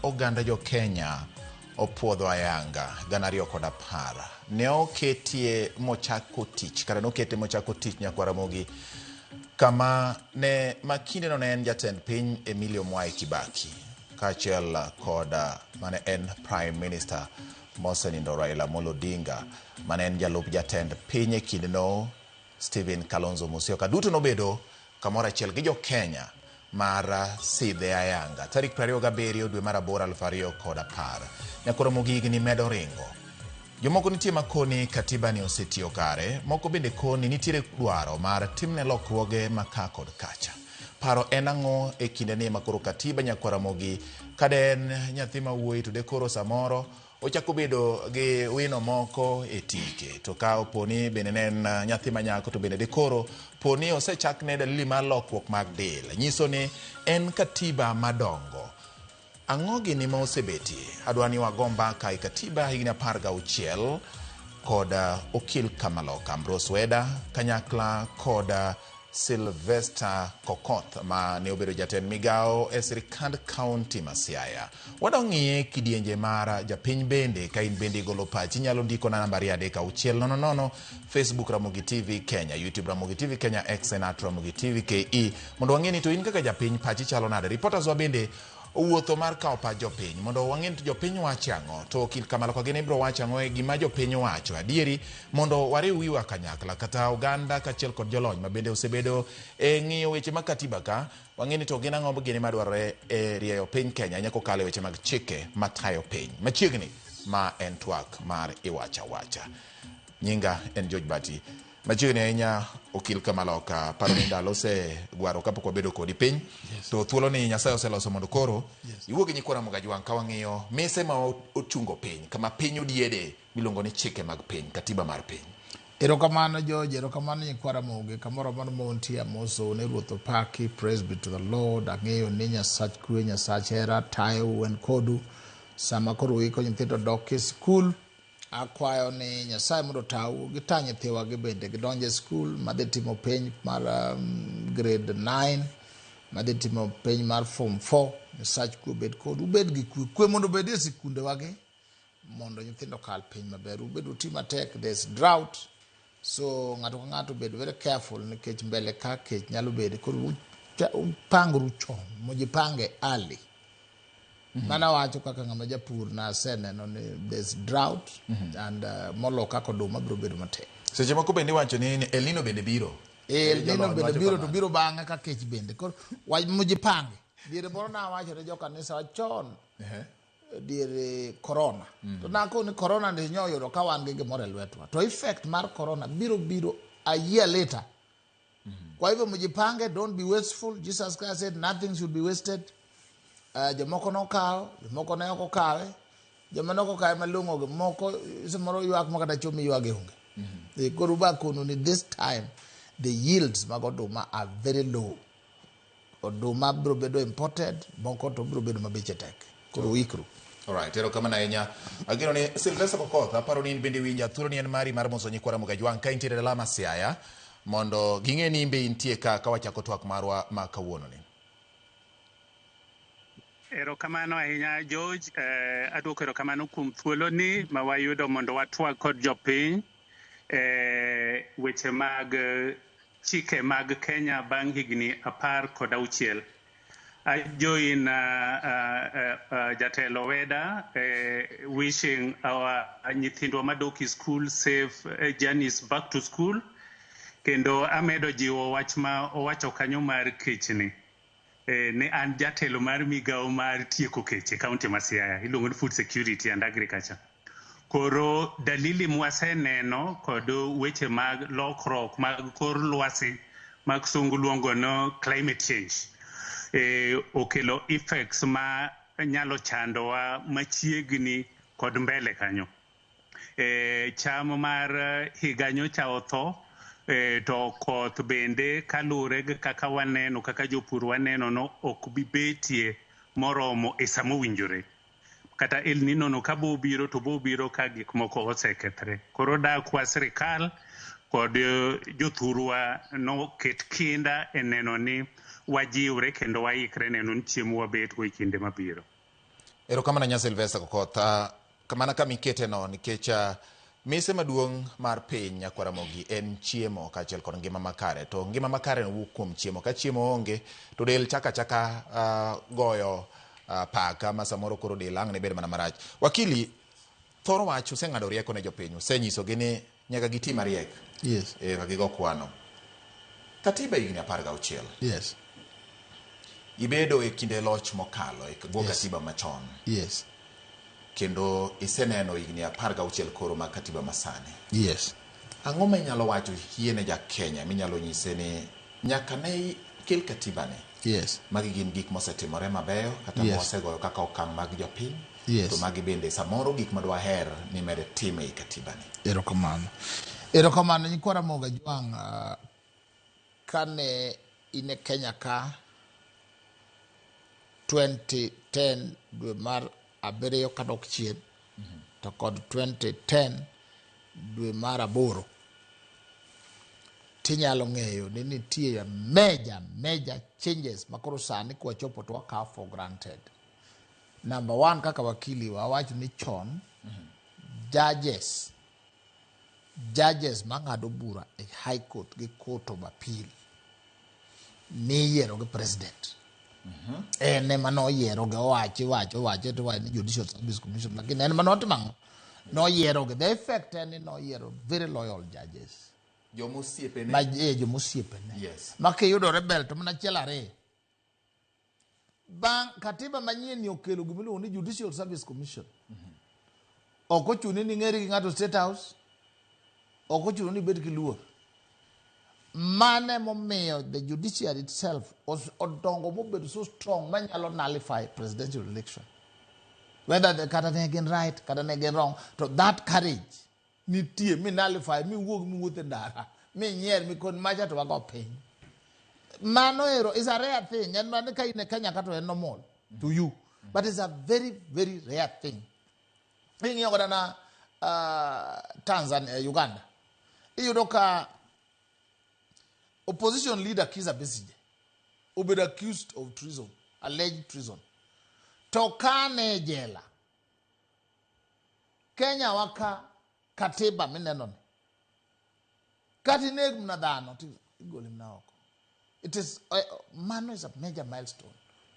oganda jo Kenya opuodho ayanga 2010. Ne oketie mochako tich, kata nokete mochako tich Nyakwar Ramogi, kama ne ma kindeno ne en jatend piny Emilio Mwai Kibaki, kaachiel kod mane en Prime Minister mosenindo Raila Amolo Odinga, mane en jalup jatend piny e kindeno Stephen Kalonzo Musyoka. Duto nobedo kamoro achiel gi jo Kenya mar sidhe ayanga tarik 27 dwe mar aboro 2010. Nyakwar Ramogi, higni medo ringo. Jomoko nitie makoni katiba ni osetiyo kare, moko bende koni nitiere dwaro mar timne lokruoge ma ka kod kacha. Paro en ang'o e kinde ni makoro katiba Nyakwar Ramogi, kade en nyathi ma wuoyi to de koro samoro ochako bedo gi wino moko e tike, to ka oponi bende ne en nyathi ma nyako to bende de koro poni osechakne dalili mar lokruok mag del, nyiso ni en katiba madongo. Ang'o gini ma osebetie? Adwa ni wago mbaka e katiba higni 16 kod okil Kamaloka Ambrose Weda kanyakla kod Sylvester Kokoth ma ne obedo jatend migawo e sirikand kaunti ma Siaya. Wadwa ng'iye kidienje mar japiny bende. Ka in bende igolo pachi, inyalo ndiko na namba 23600, Facebook Ramogi TV Kenya, YouTube Ramogi TV Kenya, X en at Ramogi TV KE, mondo wang'e ni to in kaka japiny pachi chalo nade. Reporters wa bende owuotho mar kawo pach jopiny mondo wang'e ni to jopiny wacho ang'o, to okil Kamaloka gin ibiro wacho ang'o e gima jopiny wacho adieri, mondo wariw wiwa kanyakla kata oganda kaachiel kod jolony ma bende osebedo e ng'iyo weche mag katiba ka wang'e ni to gin ang'o gini madwarore e rieyo piny Kenya ahinya kokalo e weche mag chike matayo piny. Machiegni ma en twak mar Iwacha Wacha. Nyinga en George Bati. Machiegni ahinya okil Kamaloka, paro ni ndalo osegwaro kapok wabedo kodi piny. To thuolo ni Nyasaye oseloso mondo koro iwuo gi nyikwa Ramogi Ajwang' ka wang'iyo mise ma ochungo piny, kama piny odiede miluongo ni chike mag piny, katiba mar piny. Erokamano George, erokamano nyikwa Ramogi, kamoro amora ma untie amosou ni Ruoth opaki, praise be to the Lord. Ang'eyo ni Nyasach kwe, Nyasach hera tayou en kodu. Sama koro uiko nyithindo dok e skul, akwayo ni Nyasaye mondo otau gita nyithiwa gi bende gidonj e skul madhi timo penj mar grade 9, madhi timo penj mar form 4. Nyasach kwe obed kodu, ubed gi kwe, kwe mondo obed e sikundewagi mondo nyithindo okal piny maber. Ubed uti matek, there's drought, so ng'ato ka ng'ato obed very careful nikech mbele ka kech nyalo bede. Koro upangru chon, mujipange early. Mana wacho kaka ng'ama japur naseneno ni there's drought and molo kaka oduma biro bedo matek. Seche moko bende iwacho ni El Nino bende biro. El Nino Jolony bende wacho biro to kamano. biro bang'e ka kech bende. Koro wach mujipange. Diere moro nawacho ne jokanisa chon diere corona. To nakoni corona ni nyoyudo ka wan gi gimoro e lwetwa. To effect mar corona biro biro a year later. Kwa hivyo mjipange, don't be wasteful. Jesus Christ said nothing should be wasted. Jomoko nokawo, jomoko ne ok okawe. Joma ne ok okawe malong'o gi moko samoro ywak ma kata chomi ywage onge. Koro ba kono ni this time the yields mag oduma are very low. Oduma biro bedo imported, moko to biro bedo ma beche tek. Koro uikru. Alright, erokamano ahinya. Ageno ni Sylvester Kokoth, aparo ni in bende winja, thuolo ni en mari mar moso nyikwa Ramogi Ajwang' ka intiere dala ma Siaya mondo ging'e ni in be intie ka ka wachako twak marwa ma kawuono ni. Erokamano ahinya George, aduoko erokamano kuom thuoloni ma wayudo mondo watwag kod jopiny weche mag chike mag Kenya bang' higni 16. I join jatelo Weda wishing our nyithindwa madok e school safe journeys back to school, kendo amedo jiwo wach ma owacho kanyo mar kechni. Ne an jatelo mar migawo mar tieko kech e kaunti ma Siaya, iluongo ni Food Security and Agriculture. Koro dalili mwaseneno kod weche mag lokruok mag kor lwasi ma kisungu luongo no climate change okelo effects ma nyalo chandowa machiegni kod mbele kanyo. Cham mar higa nyocha otho, to koth bende kaluwore gi kaka waneno kaka jopur waneno no ok bi betie moromo e sama owinjore. Kata El Nino no ka bobiro to bobiro ka gik moko osekethre. Koro dakwa sirikal kod jothurwa noket kinda e neno ni wajiwre kendo waikre neno ni chiemo wabet go e kinde mabiro. Erokamano nya Sylvester Kokoth. Mana kama ikete no nikech mise maduong' mar piny Nyakwar Ramogi en chiemo kaachiel kod ngima makare. To ngima makare wuok kuom chiemo. Ka chiemo onge to del chako achaka goyo paka ma samoro koro del ang' ne bed mana marach. Wakili, thoro wach useng'ado rieko ne jopiny. Usenyisogi ni nyaka giti mariek. Yes. E ka gigo kwano. Katiba higni 16. Yes. Ibedo e kinde loch mokalo e bwo katiba machon. Yes. Kendo iseneno higni 16 koro mag katiba masani. Yes. Ang'o ma inyalo wacho hie ne ja Kenya minyalo nyise ni nyaka ne kel katiba ni? Yes. Magi gin gik mosetimore mabeyo kata Yes. mosegoyo kaka okang' mag jopiny. Yes. To magi bende samoro gik madwaher ni med tim ei katiba ni. Erokamano. Erokamano nyikwa Ramogi Ajwang', kane in e Kenya ka 2010 dwe mar 7 kadok chien to kod 2010 dwe mar 8 tinyalo ng'eyo ni nitie major changes makoro sani kwachopo to wakawo for granted. Number one, kaka wakili wawacho ni chon judges mang'ado bura e High Court gi Court of Appeal niyiero gi president. En ema noyiero gi owachi wacho owacho to wacho ni Judicial Service Commission, lakini en ema notimo ang'o? Noyiero gi. The effect en ni noyiero very loyal judges. Jomosiepene. Ma jomosiepene. Yes. Ma kiyudo rebel to mana achiel ariyo. Bang' katiba manyien ni okelo gimiluongo ni Judicial Service Commission. Ok ochuno ni ing'eri gi ng'ato State House. Ok ochuno ni ibed gi luor. Mane momiyo the judiciary itself odongo mobedo so strong manyalo nullify presidential election. Whether the, kata ne gin right, kata ne gin wrong, to that courage nitie mi nullify, mi wuog mi wuoth e ndara, mi nyier, mi kon macha to wago piny. Mano ero is a rare thing. En mana ka in e Kenya ka to en normal to you. But it's a very, very rare thing. Ing'iyo kata na Tanzania, Uganda. Iyudo ka opposition leader Kizza Besigye obedo accused of treason, alleged treason. To kane e jela, Kenya waka katiba mineno ni. Kata ineg mana dhano to igole mana oko. It is mano is a major milestone.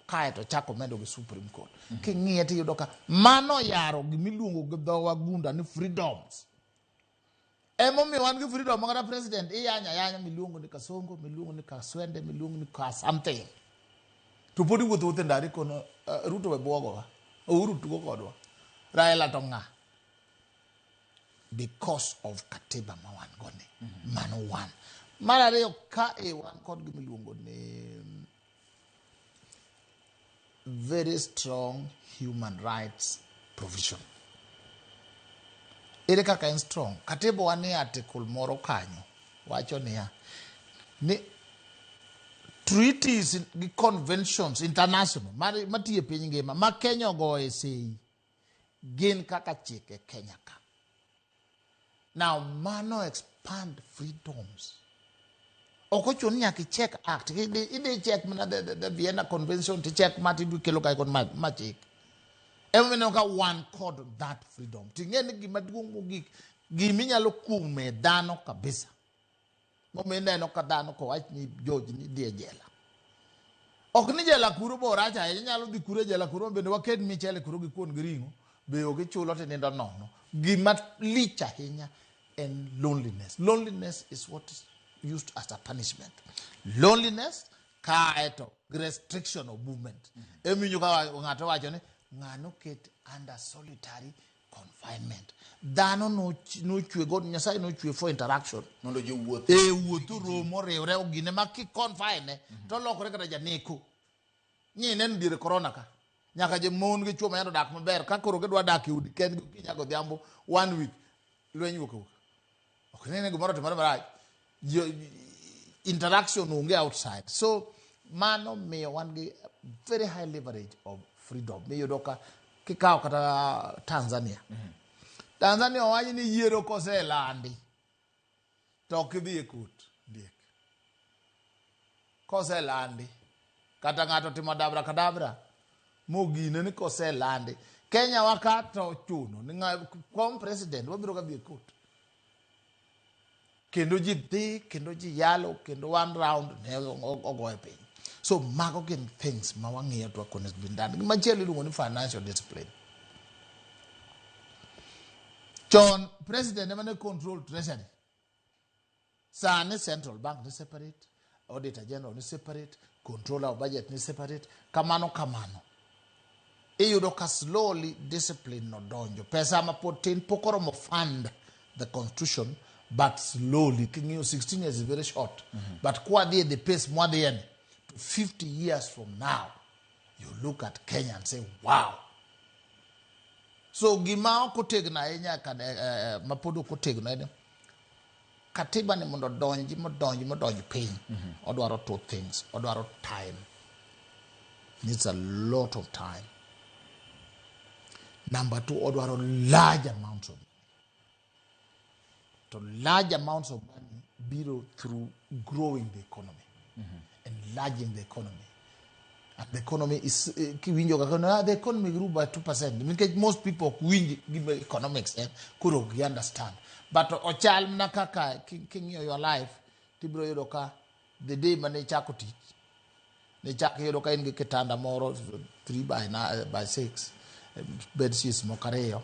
Kae to chako medo gi Supreme Court. King'iye tiyudo ka mano yaro gimiluongo gi dho wagunda ni freedoms. Emomiyo wan gi freedom ma kata president iyanya ayanya miluongo ni Kasongo, miluongo ni Kaswende, miluongo ni ka something. To pod iwuotho wuotho e ndara ikono Ruto we buogowa. Uhuru tugo kodwa. Raila to ng'a? Because of katiba ma wan go ni. Mano one. Mar ariyo ka e wan kod gimiluongo ni very strong human rights provision. Ere kaka en strong? Katiba wa ni article moro kanyo wacho niya ni treaties gi conventions international matiyo e piny ngima ma Kenya ogoye sei gin kaka chike Kenya ka. Now mano expand freedoms. Ok ochuno ni nyaka icheck act. Idhi check mana the Vienna Convention to check ma tidhi kelo kae kod ma chik. Emomiyo ineno ka wan kod that freedom. Ting'e ni gima duong' mogik giminyalo kume dhano kabisa. Momiyo ineno ka dhano kowach ni George ni dhi e jela. Ok ni jela kuro bo rach ahinya, inyalo dhi kuro e jela kuro bende waket michele kuro gi kuon gi ring'o, be ok ichulo tinindo nono. Gima lich ahinya en loneliness. Loneliness is what is used as a punishment. Loneliness kaeto gi restriction of movement. Emiwinjo ka ng'ato wacho ni ng'ano ket under solitary confinement. Dhano nochwe god Nyasaye nochwe for interaction. Mondo ji wuoth. E wuoth romo riwre ogine ma ki confine to lokore kata janeko. Ng'i neno diere corona ka. Nyaka je mon gi chwo ma dak maber ka koro gidwa dak e udi kendgi okinyi nyaka odhiambo 1 week lweny wuok awuoka. Ok nene gimoro timore marach. Interaction onge outside. So mano miyo wan gi very high leverage of freedom. Miyudo ka kikawo kata Tanzania. Tanzania owach ni yiero koselandi to ok idhi e court ndiek. Koselandi kata ng'ato timo dabra kadabra Mogine ni koselandi Kenya wa ka to ochuno ni kom president wabiro ga dhi e court. Kendo ji dhi, kendo ji yalo, kendo one round ne ogoye piny. So mago gin things ma wang'iyo to wakone been done. Machielo iluongo ni financial discipline. Chon president ema ne control treasury. Sani central bank ni separate, auditor general ni separate, controller of budget ni separate, kamano kamano. Iyudo ka slowly discipline no donjo. Pesa ma pod tin pok oromo fund the constitution, but slowly king'iyo 16 years is very short. But kwadhi e the pace mwadhiye ni, to 50 years from now, you look at Kenya and say, wow. So gima ok otegno ahinya ma pod ok otegno en katiba ni mondo odonji modonji modonj piny. Odwaro two things. Odwaro time. Needs a lot of time. Number two, odwaro large amounts of money. To large amounts of money biro through growing the economy, enlarging the economy. And the economy is kiwinjo kaka no, the economy grew by 2% nikech most people ok winj gima economics en, koro ok gi understand. But ochal mana kaka king'iyo your life, tibiro yudo ka the day mane ichako tich, nichako yudo ka in gi kitanda moro 3 by, by 6, bed sheets moko ariyo,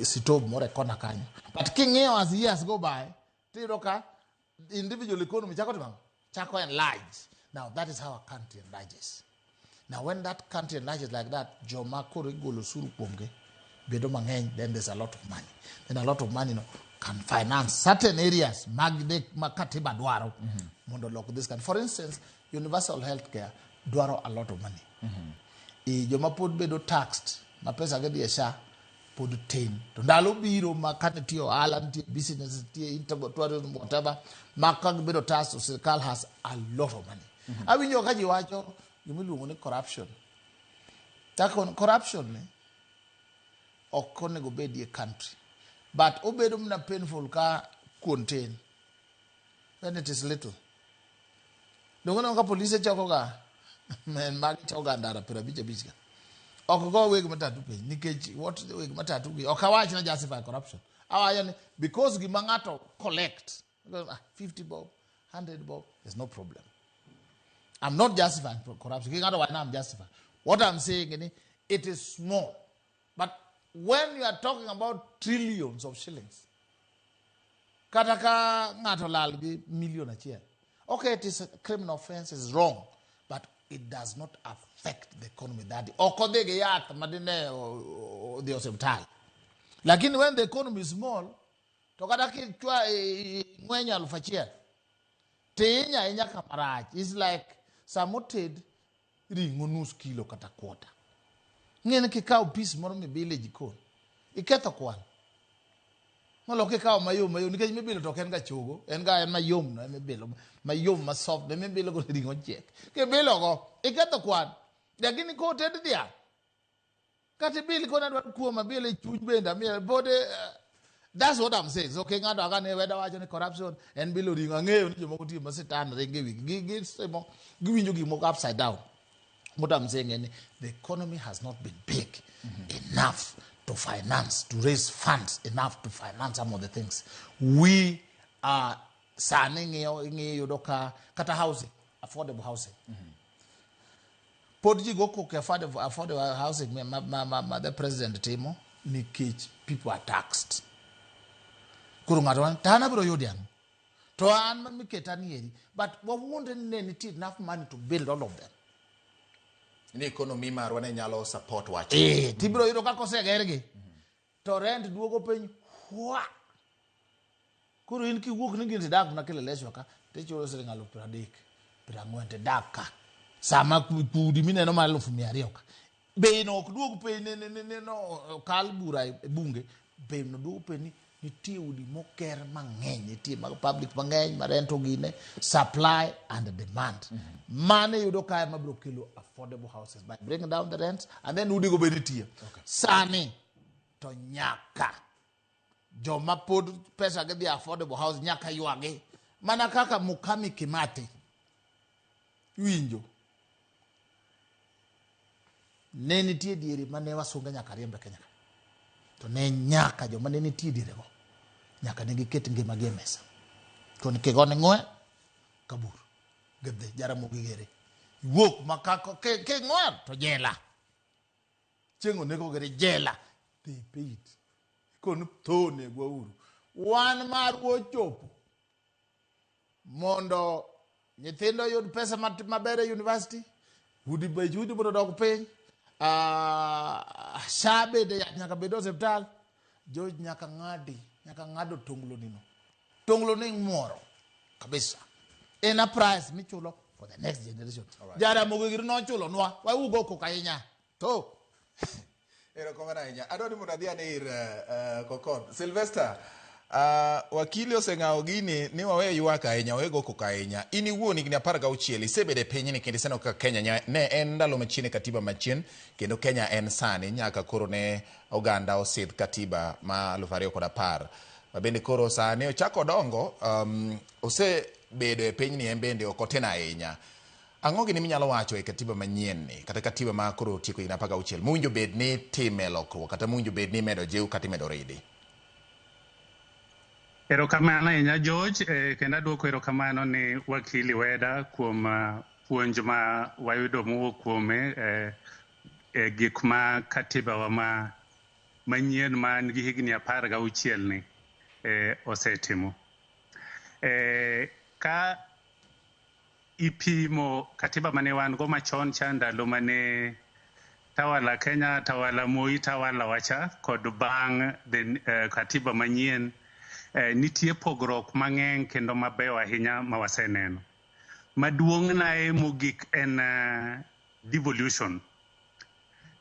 stove moro e kona kanyo. But king'iyo as years go by, tiyudo ka individual economy chako timo ang'o? Chako enlarge. Now that is how a country enlarges. Now when that country enlarges like that, joma koro igolo osuru kuomgi bedo mang'eny, then there's a lot of money. Then a lot of money no, can finance certain areas mag de, ma katiba dwaro mondo olok this country. For instance, universal health care dwaro a lot of money. I joma pod bedo taxed ma pesa gi dhi e SHA pod tin. To ndalo biro ma ka nitie ohala, nitie business, nitie tourism, whatever, ma ka gibedo taxed, to sirkal has a lot of money. Awinjo ka ji wacho gimiluongo ni corruption. Ta corruption ni ok onego bedie country. But obedo mana painful ka contain. When it is little. Dongo neno ka polise choko ga men magi choko ga ndara 55 ga. Ok go weg matatu piny nikech what weg matatu gi ok awach na justify corruption. Awacho ni because gima ng'ato collect 50 bob, 100 bob, there's no problem. I'm not justifying corruption. Kik ng'ato wach na I'm justifying. What I'm saying ni it is small. But when you are talking about trillions of shillings, kata ka ng'ato lal gi million achiel, okay, it is a criminal offense, is wrong, but it does not affect the economy that ok odhi gi yath madine odhi osiptal. Lakini when the economy is small, to kata kichwa ng'wenyo 1000, tihinyo ahinya kamarach. It's like samoted ring'o nus kilo kata quarter. Ng'e ni kikawo piece moro mibilo e jikon, iketho kwan. Molo kikawo mayom mayom, nikech mibilo to ok en ga chogo, en ga en mayom no, emibilo, mayom ma soft, emibilo go ring'o chiek. Kibilo go, iketho kwan. Lakini koted dhiang', kata ibil kona dwar kuom abil e chuny bende amiyo pod that's what I'm saying. So kik ng'ato aka ni weda wacho ni corruption en bilo ring'o. Ang'eyo ni jomoko tiyo ma sitan ringo e wigi. Gi giwinjo gik moko upside down. What I'm saying is the economy has not been big enough to finance, to raise funds enough to finance some of the things. We are sani ng'iyo yudo ka kata housing, affordable housing. Pod ji go koko affordable housing ma the president timo nikech people are taxed. Koro ng'ato wacho, to an abiro yudi ang'o? To an ma miketa ni eri. But wawuondre ni ne nitie enough money to build all of them. Ni economy marwa ne nyalo support wach. Tibiro yudo kaka osegergi. To rent duogo piny hwa. Koro in kiwuok ni gin tidak mana Kileleshwa ka, tichulo siling 30,000, 40,000 tidak ka. Sama udi mineno mar 200,000 ka. Bei no ok duog piny ne no okal bura e bunge. Bei no duogo piny ni nitie udi moger mang'eny, nitie mag public mang'eny ma rent ogine, supply and demand. Mano iyudo kae mabiro kelo affordable houses by bringing down the rents and then udigo be nitie. Sani to nyaka joma pod pesa gidhi affordable house nyaka ywagi mana kaka Mukami Kimati winjo. Ne nitie diere mane wasunge nyaka riemb e Kenya ka. To ne nyaka joma ne nitie dierego nyaka ne giket ngimagi e mesa. Koni kigone ng'we kabur. Gidhi Jaramogi gere. Iwuok ma ka king'we to jela. Chieng' onego gere jela. They paid. Koni tho negwa uru. Wan marwa ochopo mondo nyithindo oyud pesa maber e university, udi bech udi mondo odog piny, SHA bende yath nyaka bed e osiptal, George nyaka ng'adi, nyaka ng'ado tonglo nino. Tonglo ni ng'uoro kabisa. En a price michulo for the next generation. Jaramogi giri nochulo nwa, wawugo koko ahinya. To Erokamano ahinya. Adwa ni mondo adhi ane ir Kokon. Sylvester, wakili oseng'awo gini ni wawe ywak ahinya, wawe go koko ahinya. In iwuon higni 16 isebedo e pinyni kendo iseneno kaka Kenya ne en ndalo machien e katiba machien kendo Kenya en sani nyaka koro ne oganda osidh katiba ma 2010. Ma bende koro sani ochako dongo, osebedo e pinyni en bende ok otin ahinya. Ang'o gini minyalo wacho e katiba manyien ni kata katiba ma koro otieko higni 16 mowinjo bed ni time lokruok kata mowinjo bed ni imedo jiw kata imedo ridi? Erokamano ahinya George, kendo aduoko erokamano ni wakili Weda kuom puonj ma wayudo mowuok kuome gik ma katiba wa ma manyien man gi higni 16 ni osetimo. Ka ipimo katiba mane wan go machon cha ndalo mane tawala Kenya, tawala Moi, tawala wacha kod bang' the katiba manyien, nitie pogruok mang'eny kendo mabeyo ahinya ma waseneno. Maduong' nae mogik en devolution.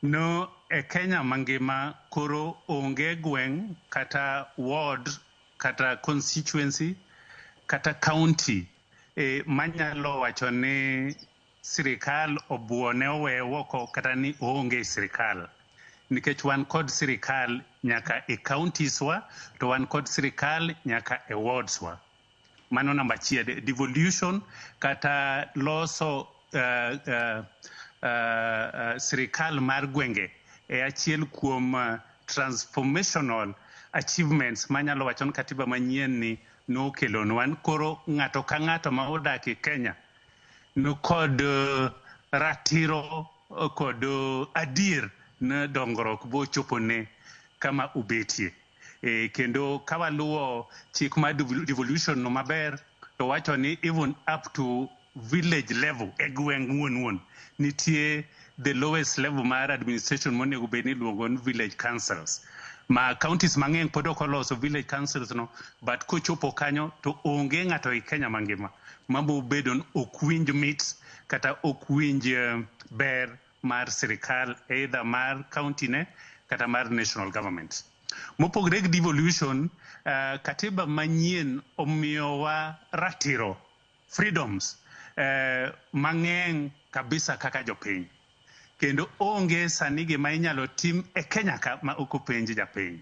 No e Kenya mangima koro onge gweng' kata ward kata constituency kata county manyalo wacho ni sirikal obuone oweye oko kata ni oonge sirikal. Nikech wan kod sirikal nyaka e counties wa, to wan kod sirikal nyaka e wards wa. Mano namba achiel, devolution kata loso sirikal mar gwenge e achiel kuom transformational achievements manyalo wacho ni katiba manyien ni nokelonwa. Koro ng'ato ka ng'ato ma odak e Kenya nikod ratiro kod adier ne dongruok bochopone kama obetie. Kendo ka waluwo chik mar devolution no maber, to wacho ni even up to village level e gweng' wuon wuon nitie the lowest level mar administration monego bed ni iluongo ni village councils. Ma counties mang'eny pod ok oloso village councils no, but kochopo kanyo to onge ng'ato e Kenya mangima mabo bedo ni ok winj mit kata ok winj ber mar sirikal either mar county ne kata mar national government. Mopogore gi devolution, katiba manyien omiyowa ratiro, freedoms mang'eny kabisa kaka jopiny. Kendo onge sani gima inyalo tim e Kenya ka ma ok openj japiny.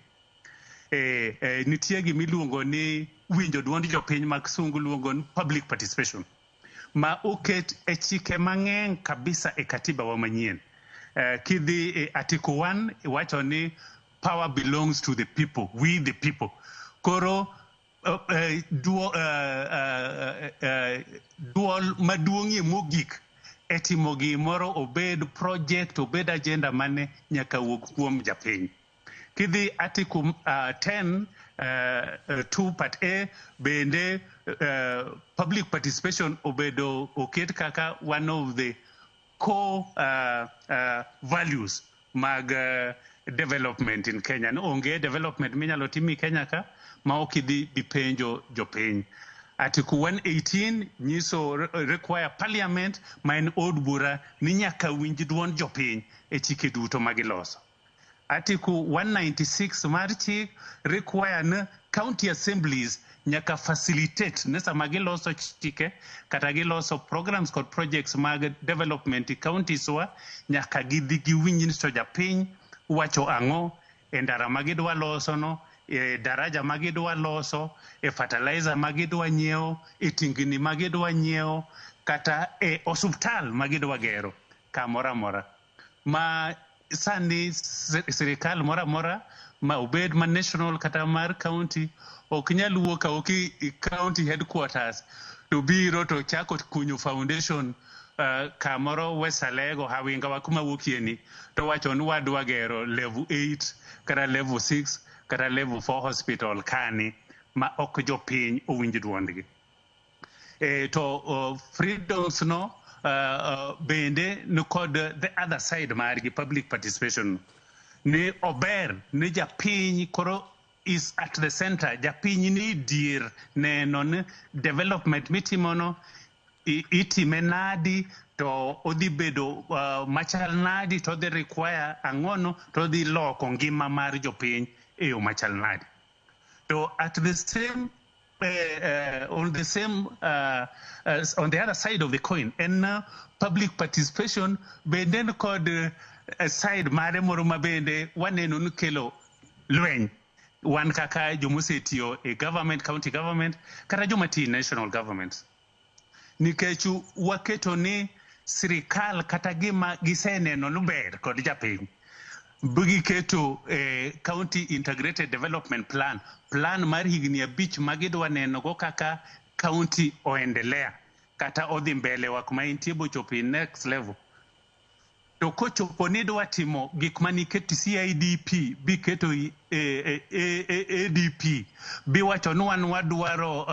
Nitie gima iluongo ni winjo duond jopiny ma kisungu luongo ni public participation ma oket e chike mang'eny kabisa e katiba wa manyien. Kidhi e article 1 iwacho ni power belongs to the people, we the people. Koro duol maduong'ie mogik e timo gimoro obed project obed agenda mane nyaka wuog kuom japiny. Kidhi article 10 2 part A bende public participation obedo oket kaka one of the core values mag development in Kenya. Ni onge development minyalo tim e Kenya ka ma ok idhi bipenjo jopiny. Article 118 nyiso require parliament ma en od bura ni nyaka winj duond jopiny e chike duto ma giloso. Article 196 mar chik require ni county assemblies nyaka facilitate ne sama giloso chike kata giloso programs kod projects mag development e counties wa nyaka gidhi giwinj ni to japiny wacho ang'o e ndara ma gidwa loso no, e daraja ma gidwa loso, e fertilizer ma gidwa nyiewo, e tingni ma gidwa nyiewo, kata e osuptal ma gidwa gero kamoro amora. Ma sani sirikal moro amora ma obed ma national kata mar county ok nyal wuok awuok i county headquarters to biro to chako kunyo foundation kamoro West Alego Hawinga wa kuma wuokie ni to wacho ni wadwa gero level 8 kata level 6 kata level 4 hospital kani ma ok jopiny owinj duondgi. To freedoms no bende ni kod the other side margi, public participation ni ober ni japiny koro is at the center. Japiny ni dier neno ni development mitimono itime nadi, to odhi bedo machal nadi, to odhi require ang'ono, to odhi loko ngima mar jopiny e yo machal nadi. To at the same on the same on the other side of the coin en public participation bende ni kod side mare moro ma bende waneno ni kelo lweny. Wan kaka jomosetiyo e government, county government kata joma tiyo e national government, nikech waketo ni sirikal kata gima giseneno ni ber kod japiny giketo county integrated development plan, plan mar higni 5 ma gidwa neno go kaka county oendelea kata odhi mbele wa kuma entie bochopo e next level. To kochopo ni idwa timo gik maniketo CIDP biketo ADP biwacho ni wan wadwaro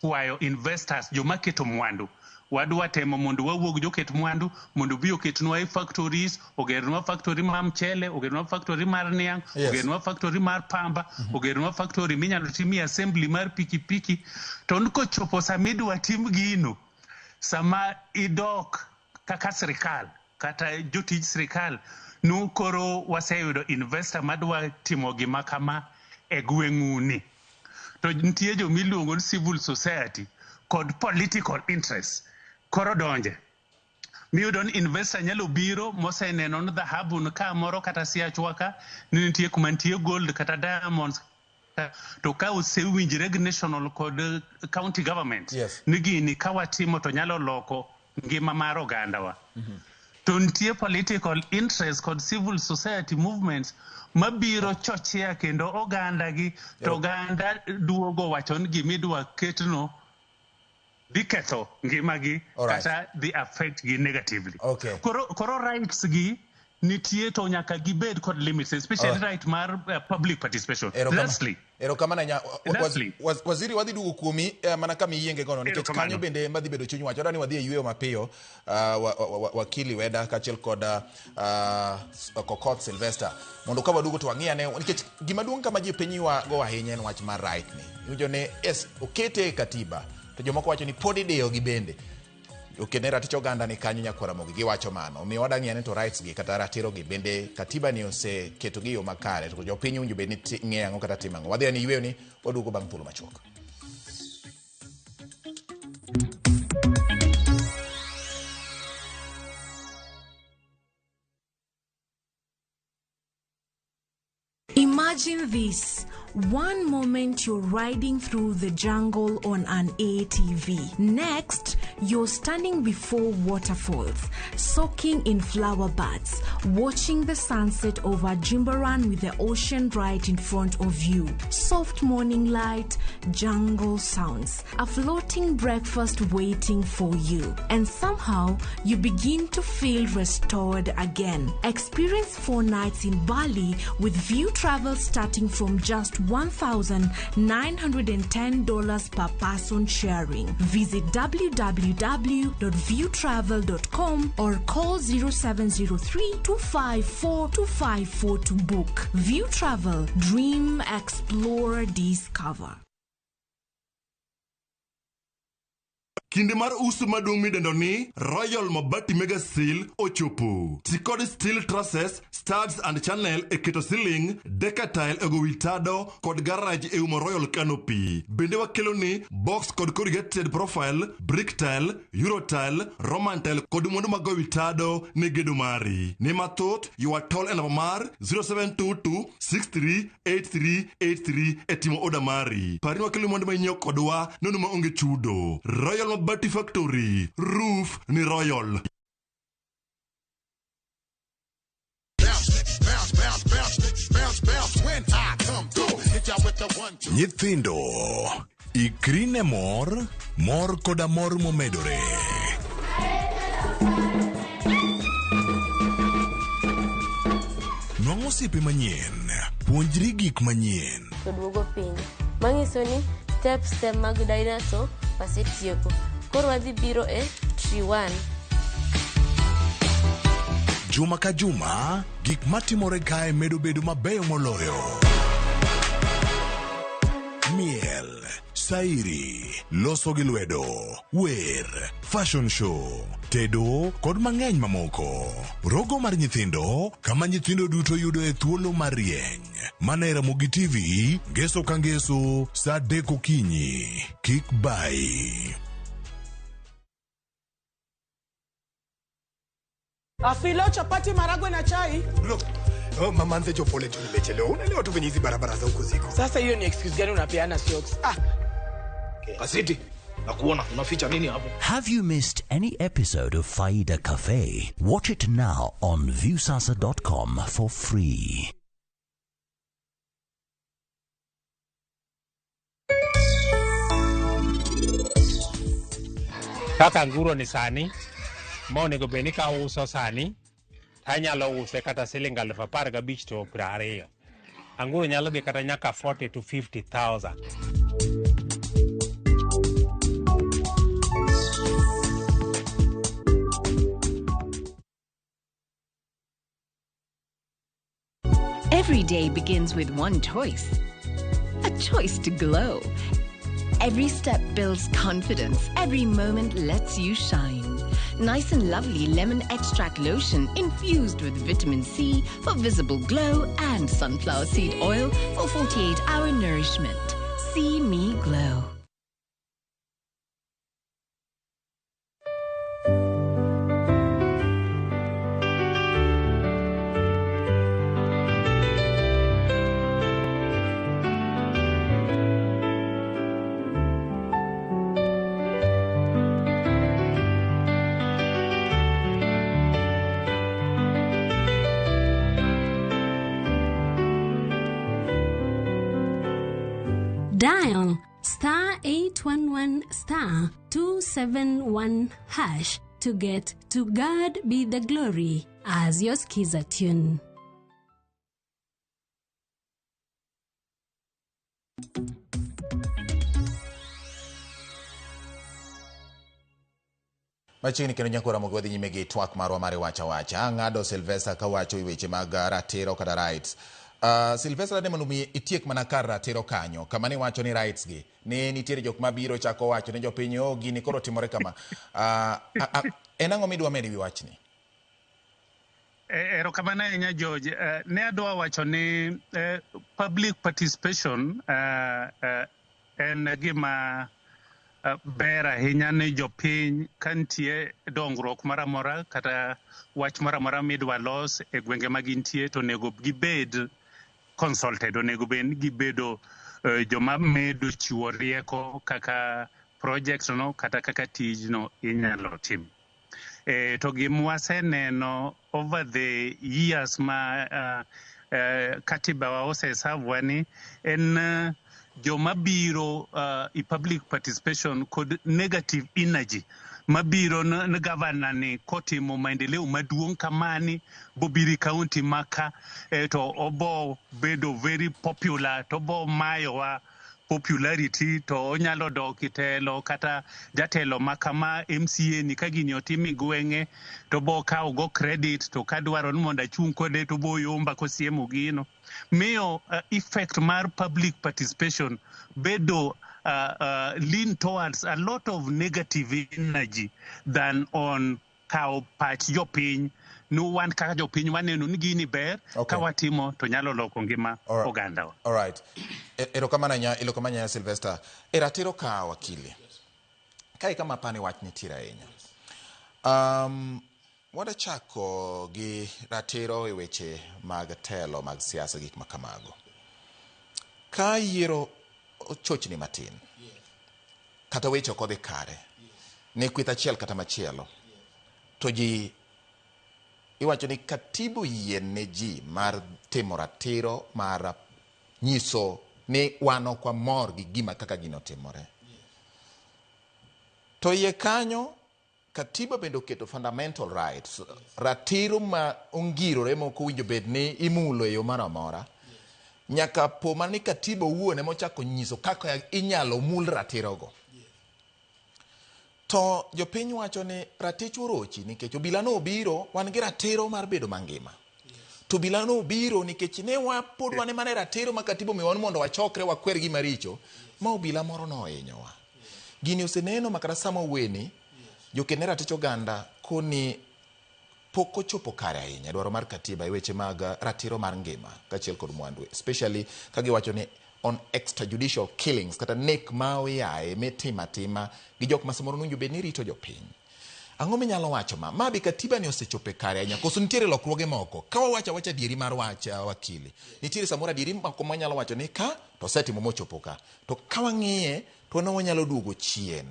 kwayo investors, joma keto mwandu, wadwa temo mondo wawuog joket mwandu mondo obi oketnwa e factories, ogernwa factory mar mchele, ogernwa factory mar niang', ogernwa factory mar pamba, ogernwa factory minyalo timie assembly mar pikipiki. To kochopo sama idwa tim gino, sama idok kaka sirikal kata jotij sirikal nu koro waseyudo investor madwa timo gima kama e gweng'uni, to nitie jomiluongo ni civil society kod political interest koro donje miyudo ni investor nyalo biro moseneno ni dhahabu ni kamoro kata siachwa ka ni nitie kuma nitie gold kata diamonds, to ka osewinjre gi national kod county government ni gini ka watimo to nyalo loko ngima mar ogandawa, to nitie political interest kod civil society movements mabiro chochea kendo oganda gi to oganda duogo wacho ni gimidwa ketno dhi ketho ngimagi kata dhi affect gi negatively. Koro rights gi nitie to nyaka gibed kod limits, especially right mar public participation. Lastly, Erokamano ahinya. Lastly. Waziri, wadhi duogo kuomi mana kama iyienge gono nikech Erokamano. kanyo bende madhi bedo chuny wach. Adwa ni wadhi e yweyo mapiyo, wakili Weda kaachiel kod Kokoth Sylvester mondo ka waduogo to wang'i ane, nikech gima duong' kama ji piny ywago ahinya en wach mar right ni. Iwinjo ni yes, okete e katiba to jomoko wacho ni pod idiyo gi bende okene ratich oganda ni kanyo nyakwara Ramogi giwacho mano. Omiyo wadwa ng'iyo ane to rights gi kata ratiro gi bende katiba ni oseketo gi e yo makare, to jopiny owinjo bed ni ng'eyo ang'o kata timo ang'o. Wadhi ane yweyo ni waduogo bang' thuolo machuok. Imagine this. One moment you're riding through the jungle on an ATV. Next, you're standing before waterfalls, soaking in flower buds, watching the sunset over Jimbaran with the ocean right in front of you. Soft morning light, jungle sounds, a floating breakfast waiting for you. And somehow, you begin to feel restored again. Experience 4 nights in Bali with View Travel starting from just $1,910 per person sharing. Visit www.viewtravel.com or call 0703-254-254 to book. View Travel, dream, explore, discover. Kinde mar uso maduong' midendo ni Royal Mabati Mega Sale ochopo. Ti kod steel trusses, studs and channel e keto ceiling, decatile e go wi tado kod garage e umo Royal Canopy. Bende wakelo ni box kod corrugated profile, brick tile, euro tile, roman tile kod mwandu mag go wi tado ne gedo mari. Ne mathoth, ywa tol e namba mar 0722 638383 e timo oda mari. Pari wakelo mwandu ma inyiewo kodwa nono maonge chudo. Royal Mabati Factory, roof ni Royal. Nyithindo, ikri ne mor, mor koda mor momedore. Nwang' osiepe manyien, puonjri gik manyien. To duogo piny. Manyiso ni steps te mag dinosaur wasetieko. Koro wadhi biro e tree 1. Juma ka juma, gik matimore kae medo bedo mabeyo moloyo. Miel, sairi, loso gi lwedo, wer, fashion show, tedo kod mang'eny mamoko. Rogo mar nyithindo, kama nyithindo duto yudoe thuolo mar rieny. Mana e Ramogi TV, ngeso ka ngeso, saa 3 okinyi. Kik bayi. Afilo, chapati, maragwe na chai. Bro, oh, mama nze jo pole tu nimechelewa. Unaelewa tu venye hizi barabara za huko ziko. Sasa hiyo ni excuse gani unapeana socks? Ah, Kasiti, nakuona unaficha nini hapo? Have you missed any episode of Faida Cafe? Watch it now on Viusasa.com for free. Kaka anguro ni sani, ma onego bed ni ka uso sani, tanyalo use kata siling 15,000 to 20. Anguro nyalo dhi kata nyaka 40 to 50,000. Every day begins with one choice, a choice to glow. Every step builds confidence. Every moment lets you shine. Nice and Lovely Lemon Extract Lotion infused with vitamin C for visible glow and sunflower seed oil for 48-hour nourishment. See me glow. Dial star 811 star 271 hash to get To God Be the Glory as your Skiza tune. Machiegni kendo nyako Ramogi wadhi nyime gi twak marwa mar wacha wacha. Ang'ado Sylvester kawacho e weche mag ratiro kata rights. Sylvester dane mondo mi itiek mana kar ratiro kanyo kama ne wacho ni rights gi ne nitiere jok mabiro chako wacho ne jopiny oh gini koro timore kama. En ang'o midwa medo e wi wachni? Erokamano ahinya George. Ne adwa wacho ni public participation en gima ber ahinya ni jopiny ka nitie dongruok moro amora kata wach moro amora midwa los e gwenge ma gintie to onego gibed consulted, onego bed ni gibedo joma medo chiwo rieko kaka project no kata kaka tijno inyalo tim. To gima waseneno over the years ma katiba wa osesavwa ni en joma biro i public participation kod negative energy mabiro ni gavana ni kotimo maendeleo maduong' kamani bobiro i county maka to obo bedo very popular to obo mayowa popularity to onyalo dok e telo kata jatelo makama MCA ni ka gini otim e gweng'e to bo kawo go credit to kadwaro ni mondo achung' kode to bo yomba kosiemo gino. Miyo effect mar public participation bedo lean towards a lot of negative energy than on kawo pach jopiny ni wan kaka jopiny waneno ni gini ber ka watimo to nyalo loko ngima ogandawa. All right. Erokamano ahinya Sylvester. E ratiro ka wakili. Kae kama apani wach nitiere ahinya. Wadachako gi ratiro e weche mag telo mag siasa gik ma kamago. Ka yiero ochochni matin, kata weche ok odhi kare, ne kweth achiel kata machielo, to ji iwacho ni katiba oyie ne ji mar timo ratiro mar nyiso Ni wan ok wamor gi gima kaka gino timore. To iye kanyo katiba bende oketo fundamental rights, ratiro ma ongirore ma ok owinjo bed ni imulo e yo moro amora. Nyaka po mana ni katiba owuon ema ochako nyiso kaka inyalo mul ratirogo. To jopiny wacho ni ratich orochi nikech obila no obiro, wan gi ratiro mar bedo mangima. To obila no obiro nikech ne pod wan ema ne ratiro ma katiba omiyowa ni mondo wachokre wakwer gima richo, ma obila moro nohinyowa. Gini oseneno ma kata sama oweni, joked ne ratich oganda koni pok ochopo kare ahinya dwaro mar katiba e weche mag ratiro mar ngima kaachiel kod mwandu, especially ka giwacho ni on extrajudicial killings kata nek ma oyaye mitimo atima gi jok ma samoro nowinjo bed ni rito jopiny. Ang'o minyalo wacho ma? Ma be katiba ni osechopo e kare ahinya koso nitiere lokruoge moko? Ka wawacho awacha adieri mar wach wakili, nitiere samoro adieri moko mwanyalo wacho ni ka to osetimo mochopo ka. To ka wang'iye to wan wanyalo duogo chien.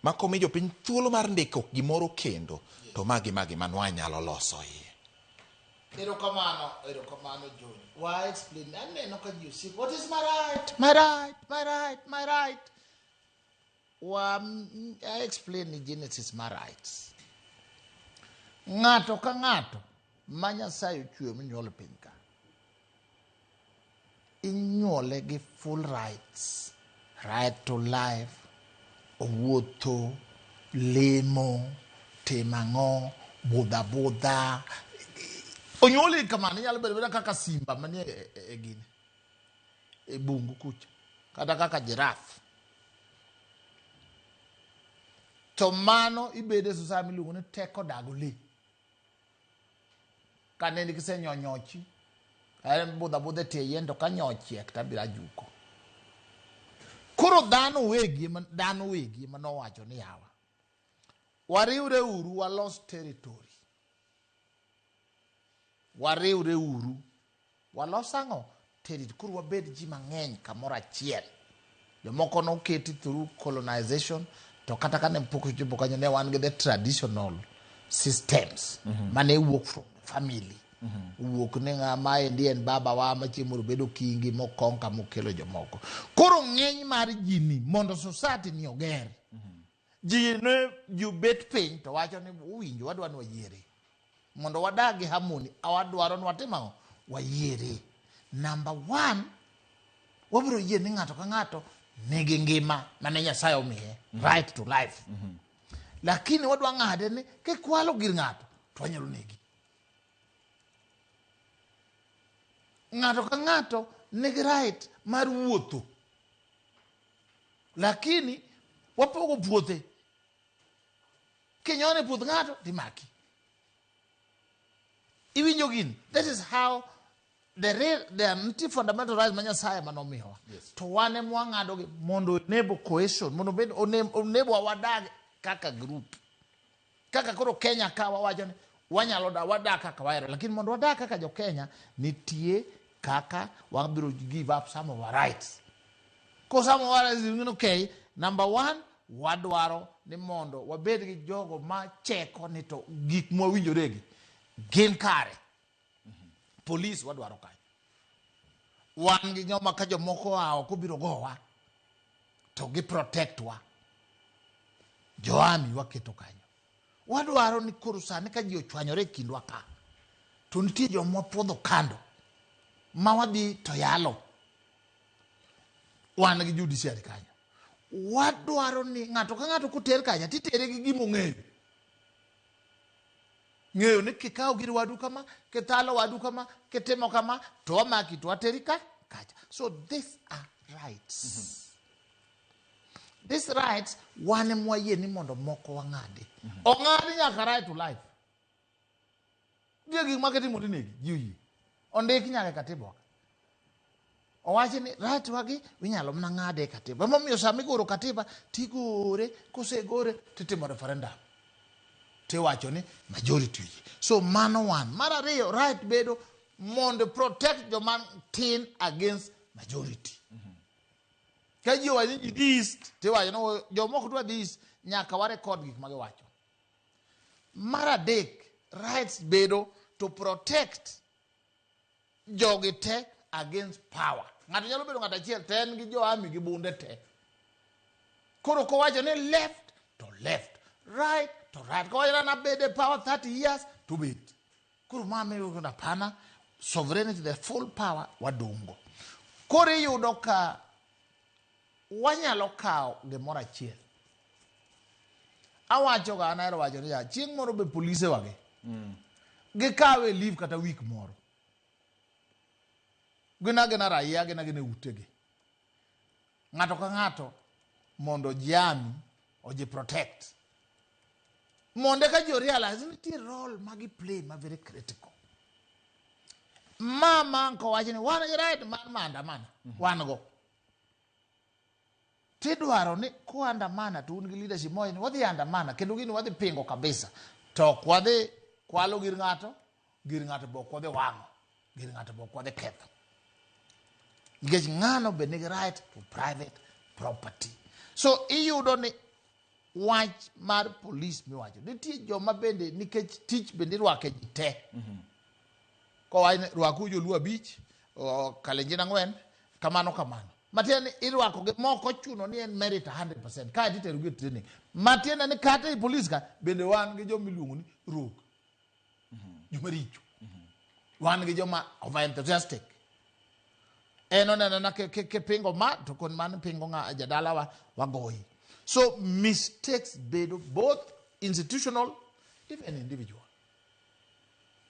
Ma komi jopiny thuolo mar ndiko gimoro kendo to magi magi ma nwanyalo loso iye. Erokamano, erokamano George. Why explain? Aneno ka ji osiko. What is my right? My right, my right, my right. Wa I explain ni genesis mar rights. Ng'ato ka ng'ato ma Nyasaye ochweyo monyuol e piny ka, inyuole gi full rights. Right to life, owuotho, lemo, timo ang'o, budho abudha. Onyuoli kamano, inyalo bedo abeda kaka simba manie e gini, e bungu kucha, kata kaka giraffe. To mano ibedo e society miluongo ni teko dago lee. Ka nende kisenyonyochi, en budho abudha e tie yien to ka nyochiek to abiro ajuko. Koro dhano wegi ema dhano wegi ema nowacho ni yawa, wariwre uru walos territory. Wariwre uru walos ang'o? Territory. Koro wabed ji mang'eny kamoro achiel. Jomoko noketi through colonization to kata kane pok ochopo kanyo ne wan gi the traditional systems mane wuok from the family. Wuok ni ng'ama endi en baba wa ma chieng' moro bedo kingi mokonka mokelo jomoko. Koro ng'eny mar ji ni mondo society ni oger. Ji ne ji bet piny to wacho ni uwinjo wadwa ni wayiere. Mondo wadag gi harmony, wadwaro ni watim ang'o? Wayiere. Number one, wabiro yie ni ng'ato ka ng'ato nigi ngima mane Nyasaye omiye, right to life. Lakini wadwa ng'ade ni kikwalo gir ng'ato to wanyalo negi. Ng'ato ka ng'ato nigi right mar wuotho. Lakini wapogo puothe. Kinyono e puoth ng'ato timaki. Iwinjo gini? That is how the real, the nitie fundamental rights ma Nyasaye manomiyowa. To wan ema wang'ado gi mondo enable cohesion, mondo obed enable wadag kaka group. Kaka koro Kenya ka wawacho ni wanyalo da wadak kaka wahero, lakini mondo wadag kaka jo Kenya nitie kaka wabiro give up some of our rights. Ko some of our rights, okay, number one, wadwaro ni mondo wabed gi jogo ma cheko ni to gik mwawinjoregi gin kare. Police wadwaro kanyo. Wan gi joma ka jomoko oa oko biro gowa to gi protect wa. Jo army waketo kanyo. Wadwaro ni koro sani ka ji ochwanyore e kindwa ka, to nitie joma wapuodho kando ma wadhi to yalo. Wan gi judiciary kanyo. Wadwaro ni ng'ato ka ng'ato koter kanyo titere gi gima ong'eyo. Ng'eyo ni kikawo gir wadu kama, kithalo wadu kama, kitimo kama, to wamaki to wateri ka kacha. So these are rights. These rights wan ema wayie ni mondo moko wang'adi. Ong'adi nyaka right to life. Nitie gik ma kitimo tinegi, ji oyie. Ondik nyaka e katiba ka. Owachi ni right wagi inyalo mana ng'ade e katiba. Emomiyo sama igoro katiba tigore, kosegore titimo referendum. Tiwacho ni majority oyie. So mano one. Mar ariyo, right bedo mondo protect joma tin against majority. Ka ji owacho ni ji dhi east, tiwacho ni joma ok dwa dhi east nyaka wa record gik ma giwacho. Mar adek, rights bedo to protect jogi te against power. Ng'ato nyalo bedo ng'ato achiel to en gi jo army gi bunde te. Koro kowacho ni left to left, right to right. Kowacho ni an abed e power 30 years to bet. Koro ma miyo hapana sovereignty, the full power wadongo. Koro iyudo ka wanyalo kawo gimoro achiel. Awacho ga an ahero wacho niya, chieng' moro be polise wagi gikawe leave kata week moro. Gin agina raia, gin agina e utegi. Ng'ato ka ng'ato mondo jami oji protect. Mondo eka ji realize ni nitie role ma gi play ma very critical. Ma manko wacho ni wan gi right mar maandamano, wan go. Tidwaro ni kuandamana to un gi leadership mowacho ni wadhi andamana kendo gini wadhi pingo kabisa. To ok wadhi kwalo gir ng'ato, gir ng'ato be ok wadhi wang'o, gir ng'ato be ok wadhi ketho. Nikech ng'ano be nigi right to private property. So iyudo ni wach mar police miwacho nitie joma bende nikech tich bende irwake ji te. Kowach ni rwaku joluo abich, kalenjin ang'wen, kamano kamano. Matiende ni irwako gi mok ochuno ni en merit 100% kae titero gi e training. Matiende ni kata e police ka bende wan gi joma iluongo ni rogue. Joma richo. Wan gi joma over enthusiastic. En oneno na kipingo ma to kon man pingo ng'a jadalawa wagoyi. So mistakes bedo both institutional even individual.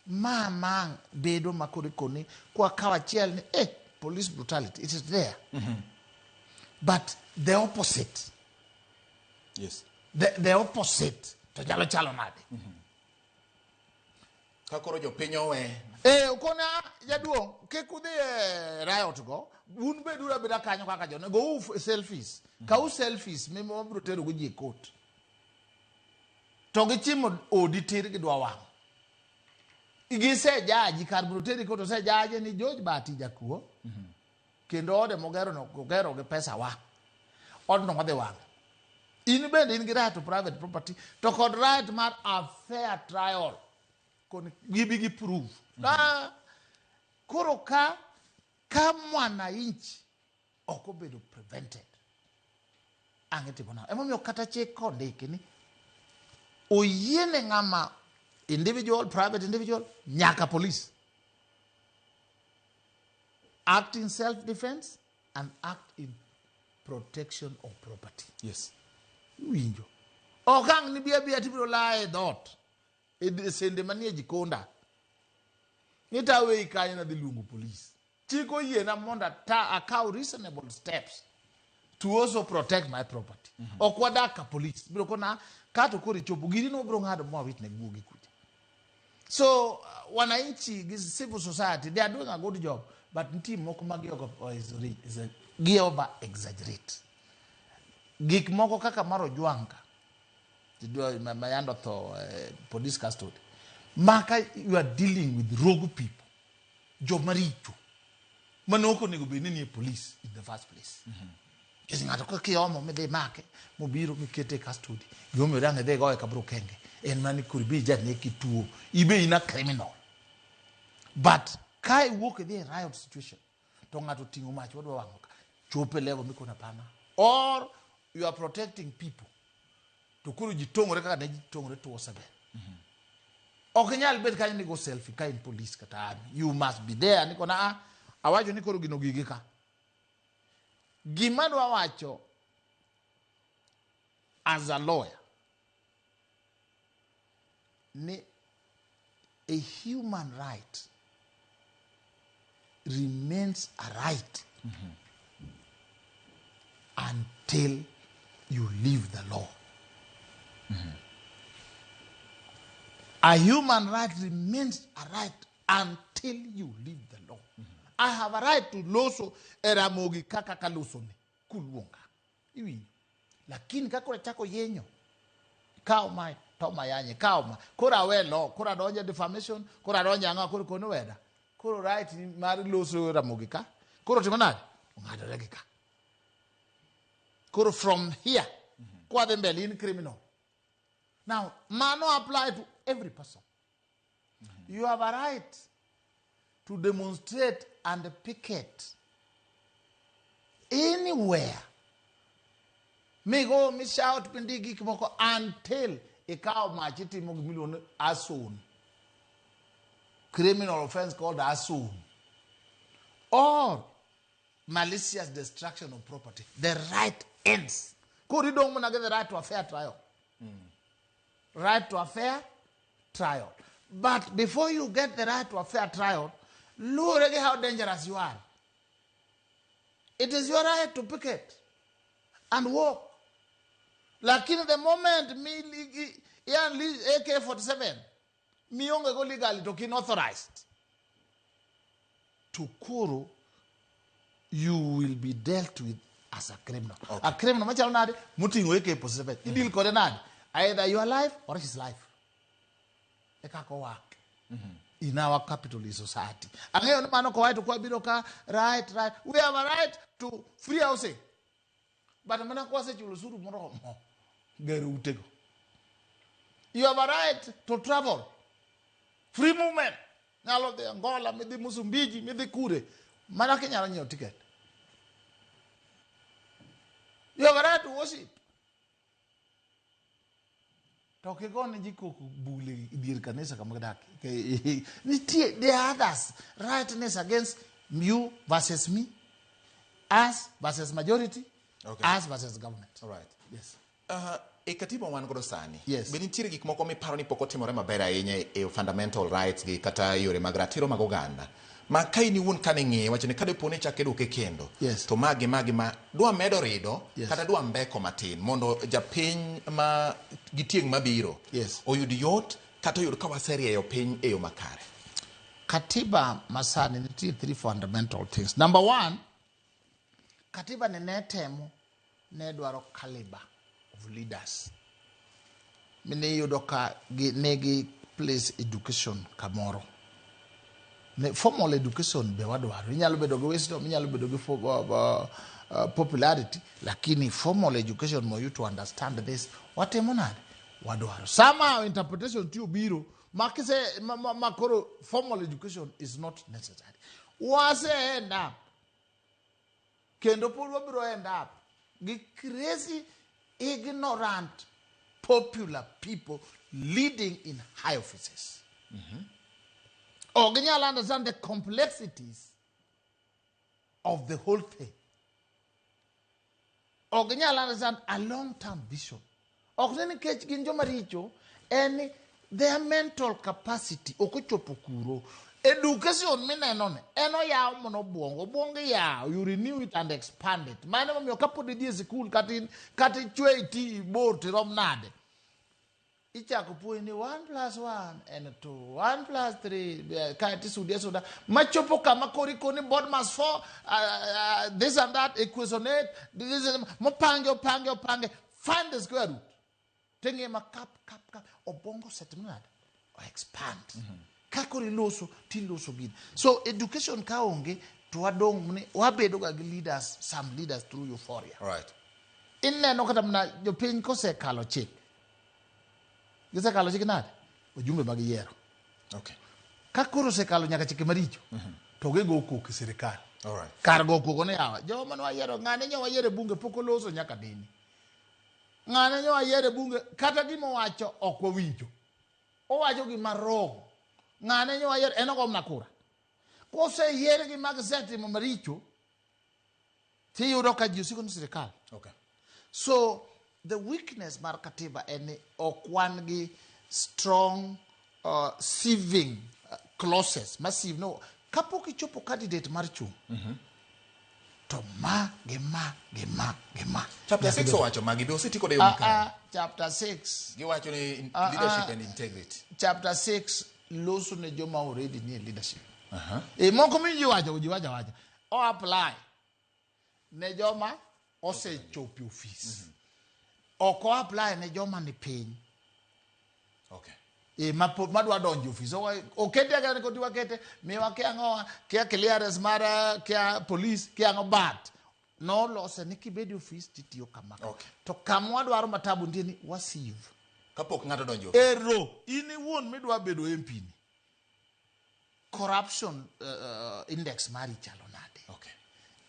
Ma mang bedo ma koro ikoni kwa kawo achiel ni police brutality it is there. But the opposite. The opposite to nyalo chalo nade? Ka koro jopiny owe. Okona jaduong' kik udhi e riot go, un beduru abeda kanyo kaka jone, go selfies. Kau selfies mibiro tero go ji e court. To gichimo odi tir gidwa wang'o. Gisejaji kar biro teri court osejaje ni George Bati jakuo. Kendo ode mogero no ogero gi pesa wa. Odno wadhi wang'o. In bende in gi right to private property to kod right mar a fair trial. Kon gibi gi prove. Koro ka mwananchi ok obedo prevented. Ang' itimo nang'o? Emomiyo kata chik kondiki ni oyiene ng'ama individual, private individual, nyaka police. Act in self-defense and act in protection of property. Iwinjo. Ok ang' ni bi abiya tibiro laye e dhoot. E sende manie jikonda. Ni to aweyi kanyo nadhi luongo police. Chik oyiena mondo akaw reasonable steps to also protect my property. Ok wadak ka police. Biro kona kato koro ichopo gini no biro ng'ado mwawit ne guogi kucha. So wananchi gi civil society they are doing a good job but nitie moko ma gi over exaggerate. Gik moko kaka mar Ojwang ka mayando tho police custody. Maka you are dealing with rogue people. Joma richo. Mane ok onego bed ni nie police in the first place. Nikech ng'ato ka kiomo midhi make mobiro mikete e custody. Gimomiyo dang' idhi goye kabro kenge. En mana ni koro ibe janeki tuo. Ibe in a criminal. But ka iwuok idhi e riot situation to ng'ato oting'o mach wadwa wang'o ka. Chopo e level mikono hapana. Or you are protecting people. To koro ji tong'ore kaka ne ji tong'ore 207. Ok inyal bet kanyo ni go selfie ka in police kata army. You must be there ni kona awacho ni koro gino gigi ka. Gima dwa wacho as a lawyer ni a human right remains a right until you leave the law. A human right remains a right until you leave the law. I have a right to loso e Ramogi kaka kalosoni kuluonga. Iwinjo? Lakini ka koro achako yenyo, kaw ma to mayanye, kaw ma. Koro awe law, koro adonjo e defamation, koro adonjo ang'o, koro kono weda. Koro right mar loso Ramogi ka, koro timo nade? Ong'adore gi ka. Koro from here, kwadhi mbele in criminal. Now, mano apply to every person. You have a right to demonstrate and picket. anywhere migo mi shout mindik gik moko until ikawo mach itimo gimiluongo ni arson criminal offense called arson or malicious destruction of property the right ends koro idong' mana gi the right to a fair trial right to a fair trial but before you get the right to a fair trial luwore gi how dangerous you are it is your right to picket and walk lakini the moment mi i AK47 mionge go legally to kin authorized to koro you will be dealt with as a criminal okay. A criminal machalo nade moting'o AK47 i deal kode nade either your life or his life e kaka owak in our capitalist society ang'eyo ni mano kowacho to kwabiro ka right we have a right to free housing but mana kwasechulo osuru moromo gero utego you have a right to travel free movement nyalo dhi Angola midhi Msumbiji midhi kure mana kinyalo nyiewo ticket you have a right to worship to ok igone ji koko bule e dier kanisa kama gidak nitie there are others rightness against you versus me us versus majority us versus government All right. yes E katiba wan godo sani Yes. be nitiere gik moko miparo ni pok otimore maber ahinya e fundamental rights gi kata yore mag ratiro mag oganda ma ka in iwuon kane ng'iye wacho ni kadepo ni chak iduoke kendo Yes. to magi magi ma dwa medo rido Yes. kata dwa mbeko matin mondo japiny ma gi tieng' mabiro Yes. oyud yot kata oyud ka waserieyo piny e yo makare katiba masani nitie three fundamental things number one katiba ni ne temo ne dwaro caliber of leaders mine iyudo ka gi, ne gi place education kamoro ne formal education be wadwaro inyalo bedo gi wisdom inyalo bedo gi popularity lakini formal education for you to understand this watimo nade wadwaro somehow interpretation tiyo biro makise ma koro formal education is not necessary wase end up kendo pod wabiro end up gi crazy ignorant popular people leading in high offices ok ginyal understand the complexities of the whole thing ok ginyal understand a long term vision ok ni nikech gin joma richo en ni their mental capacity ok ochopo kuro education mineno ni en oyaw mana obwongo obwongo iyawo you renew it and expand it mano emomiyo kapod idhi e sikul kata ichwe iti ibor tirom nade ichako puonj ni 1 plus 1 en 2 1 plus 3 kaeto isudi asuda machopo kama koro ikoni BODMAS 4 this and that equation 8 this and, mopange opange opange find the square root ting'e ma kap kap kap obongo osetimo nade o expand ka koro iloso tiloso gini so education ka onge to wadong' ni wabedo ga gi leaders some leaders through euphoria right ineno kata mana jopiny kosekalo chik gisekalo chik nade ojumbe mag yiero ka koro osekalo nyaka chike maricho to gigo koko e sirikal All right. kar go koko ni yawa joma ne wayiero ng'ane nyo wayiero e bunge pok oloso nyaka nene ng'ane nyo wayiero e bunge kata gima owacho ok wawinjo owacho gima wrong ng'ane nyo wayiero en ogo mana kura koseyiergi ma gisetimo maricho tiyudo ka ji osiko ni sirikal so the weakness mar katiba en ni ok wan gi strong sieving clauses ma sieve no kapok ichopo candidate mar chung to ma gi ma gi ma gi ma Chapter 6 owacho magi be oseti kode e yo Ah, makare. ah, chapter 6 Giwacho ni Ah, leadership ah. and integrity. Chapter 6 loso ne joma already nie leadership e moko mi wacho ji wacho awacha o apply ne joma osechopo e ofis ok o apply ne joma ni piny e madwa donjo e ofis okete aketa ni koti wakete miwa kia ang'owa kia clearance mar kia police kia ang'o but nolose ni kibedo e ofis titiyo kama to kama wadwaro matabu nitie ni wasieve Kapok ng'ato donjo. e ofis. Ero in iwuon midwa bedo MP ni corruption index mari chalo nade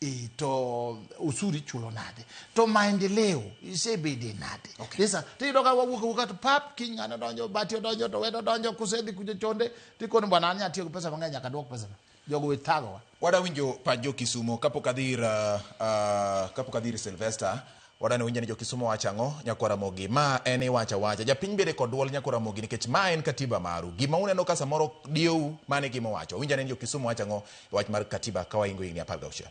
E, to osuru ichulo nade? To maendeleo isebede nade? Okay. Tiyudo ka wawuok awuoka to pap kiny ng'ano donjo, bati odonjo, to wedo donjo, kusedhi kucho chonde, tikoni bwana an atiyo gi pesa mang'eny nyaka duok pesa. Jogo we thagowa. Wadwa winjo pach jo Kisumo kapok adhi ir kapok adhi ir Sylvester. Wadwa ni winjo ni jo Kisumo wacho ang'o nyakwar Ramogi. Ma en iwacho awacha. Japiny bede kod duol nyakwar Ramogi nikech ma en katiba maru. Gima uneno ka samoro diyou mano e gima owacho. Winj ane ni jo Kisumo wacho ang'o e wach mar katiba ka waingo higni 16.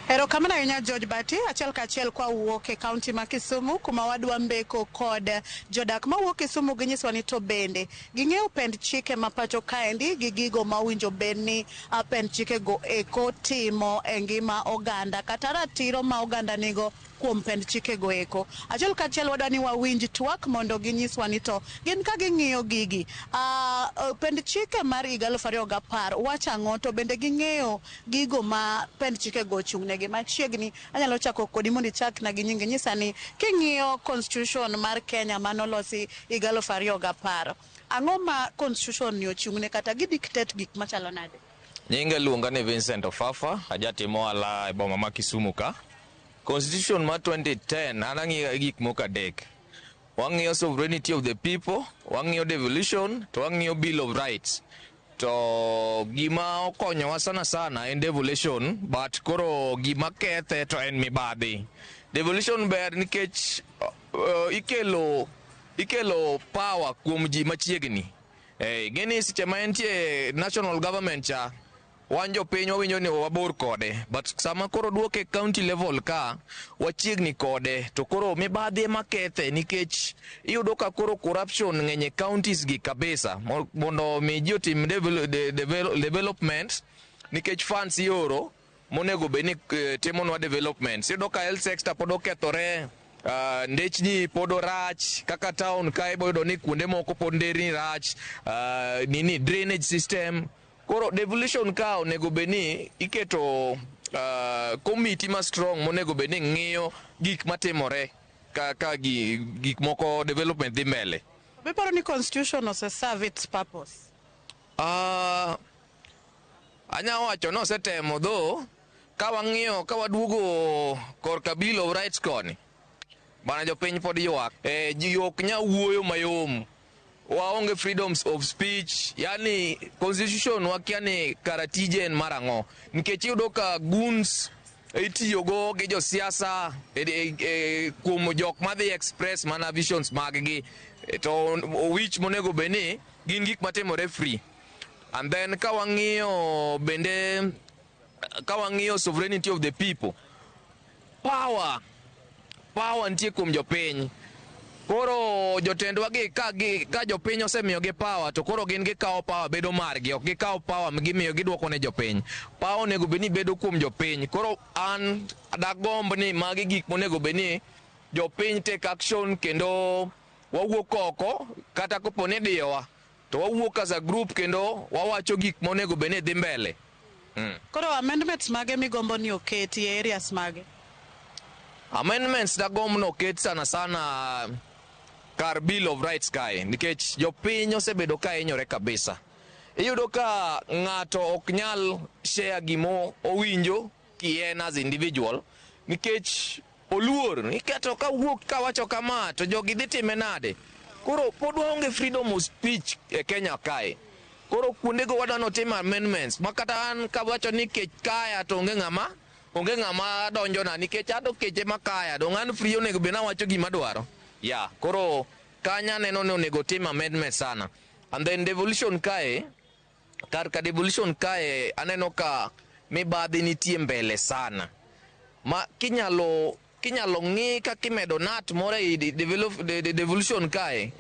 Erokamano ahinya George Bati, achiel kachiel kwa wuok e kaunti ma Kisumu kuma wadwa mbeko kod jodak mawuok Kisumu ginyiswa ni to bende ging'eyo pend chike ma pacho kaendi gi gigo ma owinjo bed ni pend chikego eko timo e ngima oganda kata ratiro ma oganda nigo kuom pend chikego eko. Achiel kachiel wadwa ni wawinj twak mondo ginyiswa ni to gin ka ging'iyo gigi pend chike mar higa 2010 wacho ang'o to bende ging'eyo gigo ma pend chikego ochung'negi. Machiegni anyalo chako kodi mondo ichakna gi nyingi nyisa ni king'iyo constitution mar Kenya manolosi higa 2010 ang'o ma constitution ni ochung'ne kata gidictate gik machalo nade? Nyinga iluonga ni Vincent Ofafa, ajatimo ohala e boma ma Kisumu ka. Constitution mar 2010 an ang'iyo gik moko adek. Wang'iyo sovereignty of the people, wang'iyo devolution, to wang'iyo bill of rights. To gima okonyowa sana sana en devolution, but koro gima kethe to en mibadhi. Devolution ber nikech ikelo power kuom ji machiegni. Ing'eni seche ma entie national government cha, wan jopiny wawinjo ni wabor kode, but sama koro duoke county level ka, wachiegni kode, to koro mibadhi ema kethe nikech iyudo ka koro corruption ng'eny e counties gi kabisa, mondo mi ji otim development nikech funds ioro monego bed ni timonwa development. Iyudo ka health sector pod okethore, ndechni pod orach, kaka town ka ibo yudo ni kuonde moko pod nderni rach, nini drainage system. Koro devolution ka onego bed ni iketo committee ma strong monego bed ni ng'iyo gik matimore ka gik moko development dhi mbele. Iparo ni constitution ose serve its purpose? Anya wacho ni osetemo dho ka wang'iyo ka waduogo korka Bill of Rights koni bana jopiny pod ywak. Ji ok nya wuoyo mayom, waonge freedoms of speech, yani constitution wakia ni kara tije en mar ang'o, nikech iyudo ka goons itiyogo gi josiasa kuom jok madhi express mana visions mag-gi, to wich monego bed ni gin gik matimore free. And then ka wang'iyo bende, ka wang'iyo sovereignty of the people, power nitie kuom jopiny. Koro jotendwa gi ka jopiny osemiyogi power, to koro gin gikawo power bedo margi, ok gikawo power gimiyo gidwoko ne jopiny. Power onego bed ni bedo kuom jopiny. Koro an dagomb ni magi gik monego bed ni jopiny take action kendo wawuok oko kata kopo ni diyowa to wawuok as a group kendo wawacho gik monego bed ni dhi mbele. Koro amendments mage migombo ni oketi e areas mage? Amendments dagomb ni oket sana sana kar Bill of Rights kae, nikech jopiny osebedo ka hinyore kabisa. Iyudo ka ng'ato ok nyal share gimo owinjo kien as individual nikech oluor iketo ka wuok kawacho kama to jogi dhi time nade. Koro pod waonge freedom of speech e Kenya kae. Koro kuondego wadwa ni otim amendments ma kata an kawacho ni kech kaya to onge ng'ama donjona nikech ato keche makaya dong' an free onego bed ni awacho gima dwaro. Ya, koro kanya aneno ni onego tim amendment sana. And then devolution kae, kar ka devolution kae aneno ka mibadhi nitie mbele sana. Ma kinyalo ng'i kaka imedo nut moro e devolution kae,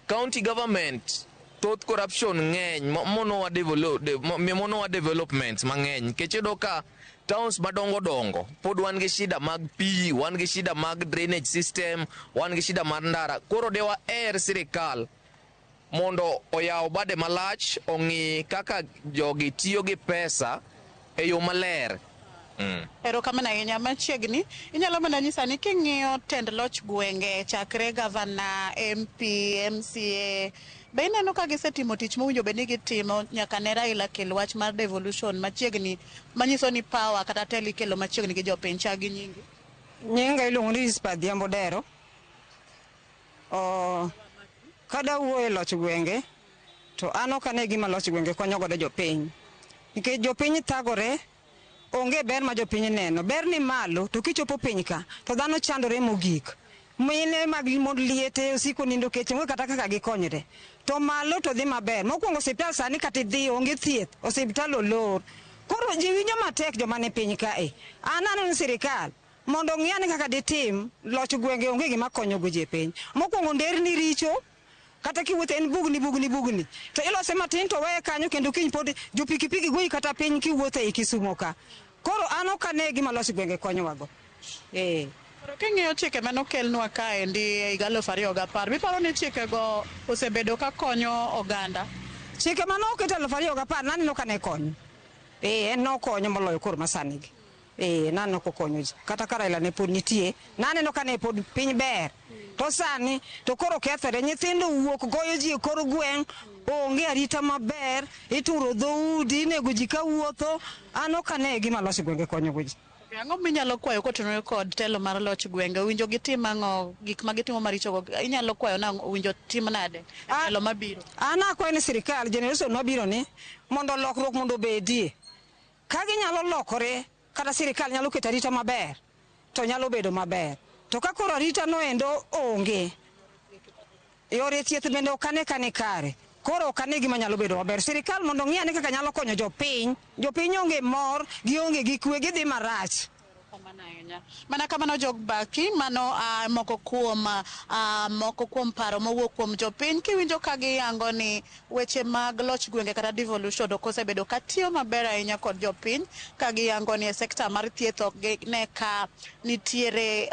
county government thoth corruption ng'eny monowa developments mang'eny nikech iyudo ka towns madongo dongo pod wan gi shida mag pi, wan gi shida mag drainage system, wan gi shida mar ndara. Koro de waher sirikal mondo oyaw bade malach ong'i kaka jogi tiyo gi pesa e yo maler. Erokamano ahinya. Machiegni inyalo mana nyisa ni king'iyo tend loch gwenge chakre gavana, MP, MCA, Be ineno ka gisetimo tich mowinjo bed ni gitimo nyaka ne Raila kel wach mar devolution machiegni manyiso ni power kata telo ikelo machiegni gi jopiny chak gi nyingi? Nyinga iluongo ni Rispa Adhiambo Dero. Kada wuoyo e loch gwenge, to an ok ane gima loch gwenge konyo godo jopiny. Nikech jopiny thagore, onge ber ma jopiny neno. Ber ni malo, to kichopo piny ka, to dhano chandore mogik. Mine mag mond liete osiko nindo kech, onge kata kaka gikonyre. To malo to dhi maber. Mokwongo osiptal sani kata idhi onge thieth, osiptal olor. Koro ji winjo matek joma ni piny kae. An aneno ni sirikal mondo ong'i ane kaka ditim loch gwenge onge gima konyogo ji e piny. Mokwongo nderni richo, kata kiwuotho en bugni bugni bugni. To ilose matin to weye kanyo kendo kiny pod jo pikipiki goyi kata piny kiwuotho ei Kisumo ka. Koro an ok ane gima loch gwenge konyowago. Koro king'iyo chike mane okelnwa kaendi e higa 2010, iparo ni chikego osebedo ka konyo oganda? Chike mane oket 2010 naneno ka ne konyo. En nokonyo moloyo koro masani gi. Naneno kokonyo ji. Kata ka Raila ne pod nitie, naneno ka ne pod piny ber. To sani, to koro kethore, nyithindo wuok goyo ji e kor gweng', onge arita maber, ituro dhoudi, inego ji kawuotho. An ok ane gima loch gwenge konyogo ji. Ang'o minyalo kwayo kotenore kod telo mar loch gwenge? Owinjo gitim ang'o? Gik ma gitimo marichogo, inyalo kwayo nang'o? Owinjo tim nade e ndalo mabiro? An akwayo ni sirikal, generation mabiro ni, mondo lokruok mondo obedie. Ka ginyalo lokore, kata sirikal nyalo keto arita maber, to nyalo bedo maber. To ka koro arita no endo onge, yore thieth bende ok ane ka ni kare. Koro ok ane gima nyalo bedo maber. Sirikal mondo ong'i ane kaka nyalo konyo jopiny. Jopiny onge mor, gionge gi kwe, gidhi marach. Mana kamano jog baki, mano moko kuom paro mowuok kuom jopiny. Kiwinjo ka giyango ni weche mag loch gwenge kata devolution ok osebedo ka tiyo maber ahinya kod jopiny, ka giyango ni e sekta mar thieth ok ne ka nitiere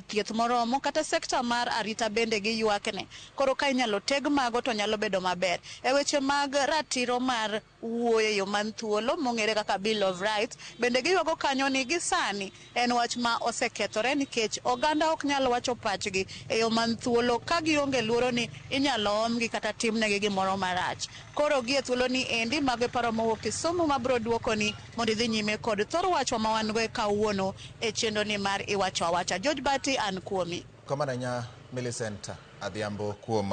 thieth moromo, kata sekta mar arita bende giywakne. Koro ka inyalo teg mago to nyalo bedo maber. E weche mag ratiro mar wuoyo e yo man thuolo mong'ere kaka Bill of Rights, bende giywago kanyo ni gi sani en wach ma osekethore nikech oganda ok nyal wacho pachgi e yo man thuolo ka gionge luoro ni inyalo omgi kata timnegi gimoro marach. Koro gi e thuolo ni endi mago e paro mowuok Kisumu mabiro duokoni mondo idhi nyime kod thor wachwa ma wan go e kawuono e chenro ni mar Iwacho Awacha. George Bati, an kuomi. Kamano ahinya Millicent Adhiambo kuom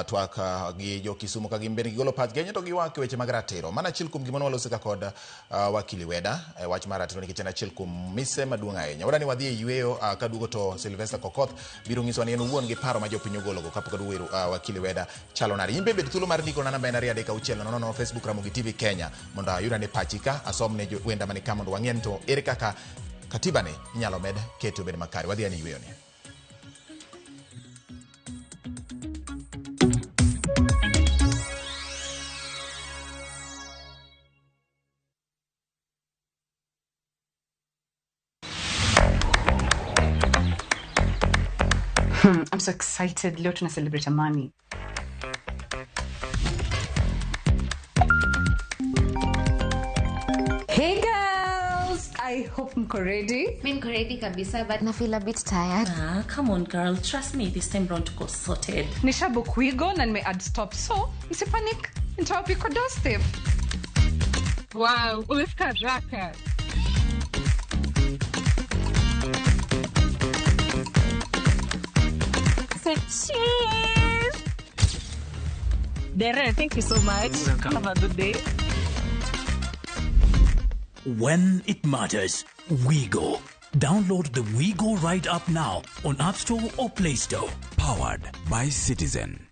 twak gi jo Kisumu ka gin bende gigolo pachgi to giwak weche mag ratiro. Mano achiel kuom gima nwalose ka kod wakili Weda wach mar ratiro nikech en achiel kuom mise maduong' ahinya. Wadani wadhi e yweyo kaduogo to Sylvester Kokoth biro nyisowa ni en owuon gi paro ma jopiny ogologo kapok oduogo ir wakili Weda chalo nade. In be bed thuolo mar ndiko na namba en 2 3 6 0 0 Facebook Ramogi TV Kenya mondo ayud ane pachi ka asom ne wenda mani ka mondo wang'e ni to ere kaka katiba ni inyalo med kete obed makare. Wadhi ane yweyo ni. I'm so excited. Leo tuna celebrate Amani. Hey girls, I hope mko ready. Mi niko ready kabisa, but na feel a bit tired. Come on girl, trust me, this time round tuko sorted. Nishabook Wigo na nime add stop, so msipanic, nitawapika doorstep. Wow, umefika haraka. Cheers! Dere, thank you so much. Welcome. Have a good day. When it matters, Wigo. Download the Wigo Ride app now on App Store or Play Store. Powered by Citizen.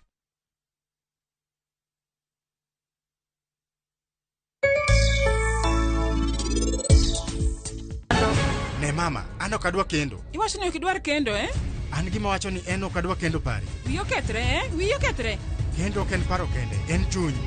Ne mama, an ok adwa kendo. Iwacho ni ok idwar kendo, eh? An gima wacho ni en ok adwa kendo pari. Wiyi okethre, eh? Wiyi okethre. Kendo ok en paro kende, en chuny.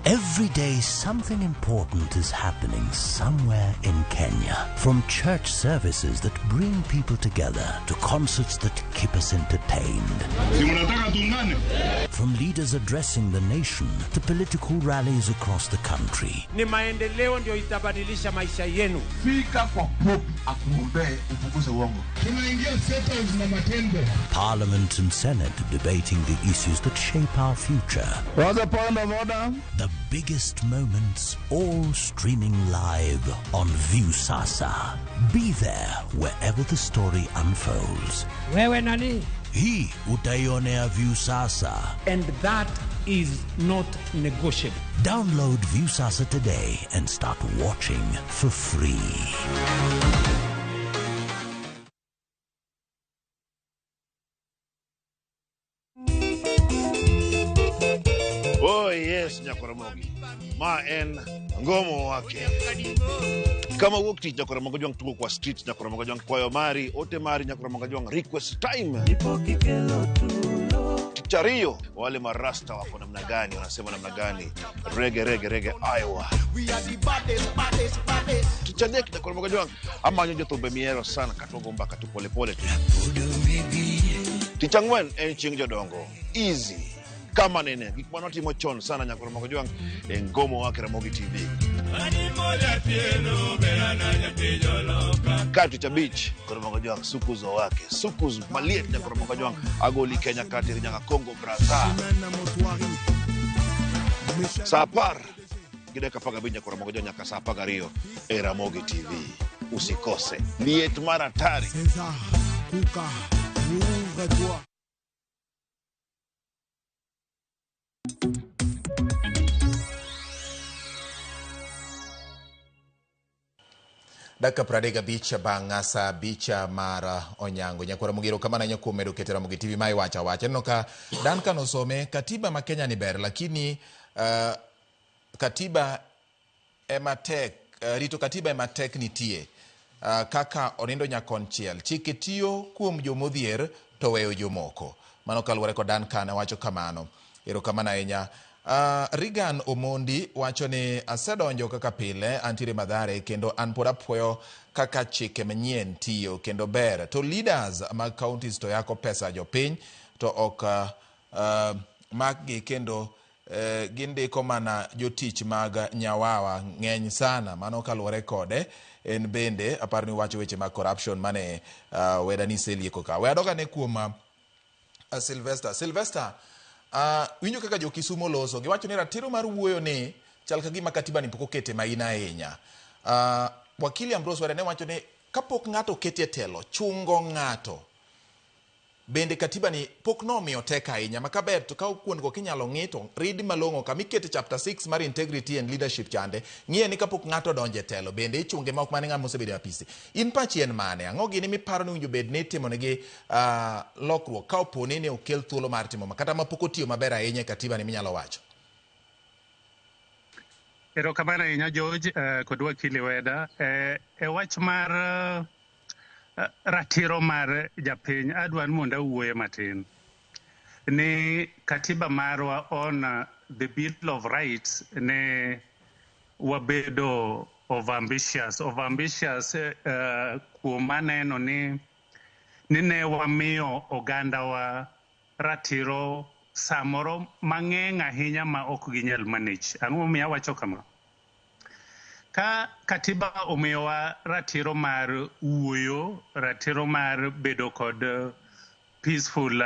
Every Every day, something important is happening somewhere in Kenya. From church services that bring people together to concerts that keep us entertained. Si mnataka tuungane? From leaders addressing the nation to political rallies across the country. Ni maendeleo ndio itabadilisha maisha yenu. Fika kwa Pope akuombee upunguze uongo. Tunaingia State House na matendo. Parliament and Senate debating the issues that shape our future. What's the point of order? The biggest moments all streaming live on Viusasa. Be there wherever the story unfolds. Wewe nani? Hii utaionea Viusasa. And that is not negotiable. Download Viusasa today and start watching for free. Oh yes, Nyakoramogi. Ma en ngomo wake. Kama wuok tich Nyakoramogi Jwang' tugo kwa street Nyakoramogi Jwang' kwayo mari, ote mari Nyakoramogi Jwang' request time. Tich ariyo, wale marasta wako namna gani, wanasema namna gani? Rege rege rege Iowa. Tich adek Nyakoramogi Jwang' amanyo jothumbe mihero sana katogo mbaka tu polepole tu. Tich ang'wen en chieng' jodongo. Easy. Kama nene gik mane watimo chon sana Nyakoramogi Jwang' e ngomo wake Ramogi TV. Ka tich abich Nyakoramogi Jwang' sukuzo wake sukuz maliet Nyakoramogi Jwang' agoli Kenya kateri nyaka Congo Brazza. Saa 10:15 Nyakoramogi Jwang' nyaka saa 12 e Ramogi TV. Usikose liet mar hatari. César, Kuka, ouvre-toi. Dakika 35 bang' saa 5 mar onyango. Nyakoramogi erokamano ahinya kuom medo keto Ramogi TV ma iwacho awacha. Ineno ka Duncan osome katiba ma Kenya ni ber lakini katiba ema tek, rito katiba ema tek nitie. Kaka onindo nyakonchiel chike tiyo kuom jomodhier to weyo jomoko. Mano kaluwore kod Duncan wacho kamano. Erokamano ahinya. Regan Omondi wacho ni asedonjo kaka pile antiere Mathare kendo an pod apuoyo kaka chike manyien tiyo kendo ber to leaders mag counties to yako pesa jopiny to ok makgi kendo gindiko mana jotich mag nyawawa ng'eny sana. Mano kaluwore kode en bende aparo ni wacho weche mag corruption mane weda ni selieko ka. We adog ane kuom Sylvester. Sylvester, winjo kaka jo Kisumu loso giwacho ni ratiro mar wuoyo ni chal ka gima katiba ni pok okete maina ahinya. Wakili Ambrose Were ne wacho ni kapok ng'ato oketi e telo chungo ng'ato bende katiba ni pok nomiyo tek ahinya ma kaber to ka kuondgo kinyalo ng'i to read malong'o kama ikete chapter 6 mar integrity and leadership chande ng'iye ni kapok ng'ato odonjo e telo bende ichunge ma ok mane ng'ama osebedo e apisi. In pachi en mane? Ang'o gini miparo ni owinjo bed ni itimonegi lokruok ka opo ni ne okel thuolo mar timo ma kata ma pok otiyo maber ahinya e katiba ni minyalo wacho? Erokamano ahinya George kod wakili Weda. E wach mar ratiro mar japiny adwa ni mondo awuoye matin ni katiba marwa on the Bill of Rights ne wabedo overambitious kuom aneno ni ne wamiyo ogandawa ratiro samoro mang'eny ahinya ma ok ginyal manage. Ang'o momiyo awacho kama? Ka katiba omiyowa ratiro mar wuoyo, ratiro mar bedo kod peaceful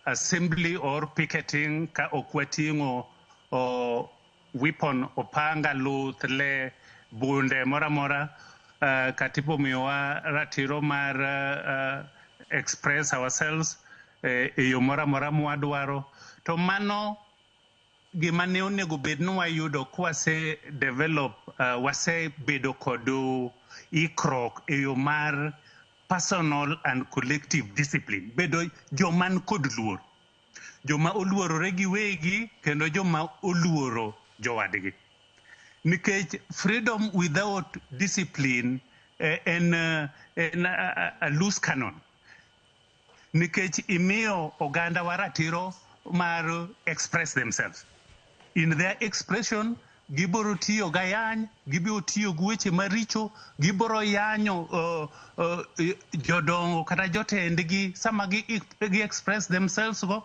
assembly or picketing ka ok wating'o weapon, opanga, luth, le, bunde moro amora. Katiba omiyowa ratiro mar express ourselves e yo moro amora mwadwaro. To mano gima ne onego bed ni wayudo kwase develop, wasebedo kod ikruok e yo mar personal and collective discipline, bedo joma ni kod luor, joma oluorore giwegi kendo joma oluoro jowadgi. Nikech freedom without discipline en a loose cannon. Nikech imiyo oganda wa ratiro mar express themselves. In their expression, Gibiro tiyo gayany, gibiro tiyo gi weche maricho, gibiro yanyo jodongo kata jotendgi sama gi express themselves go.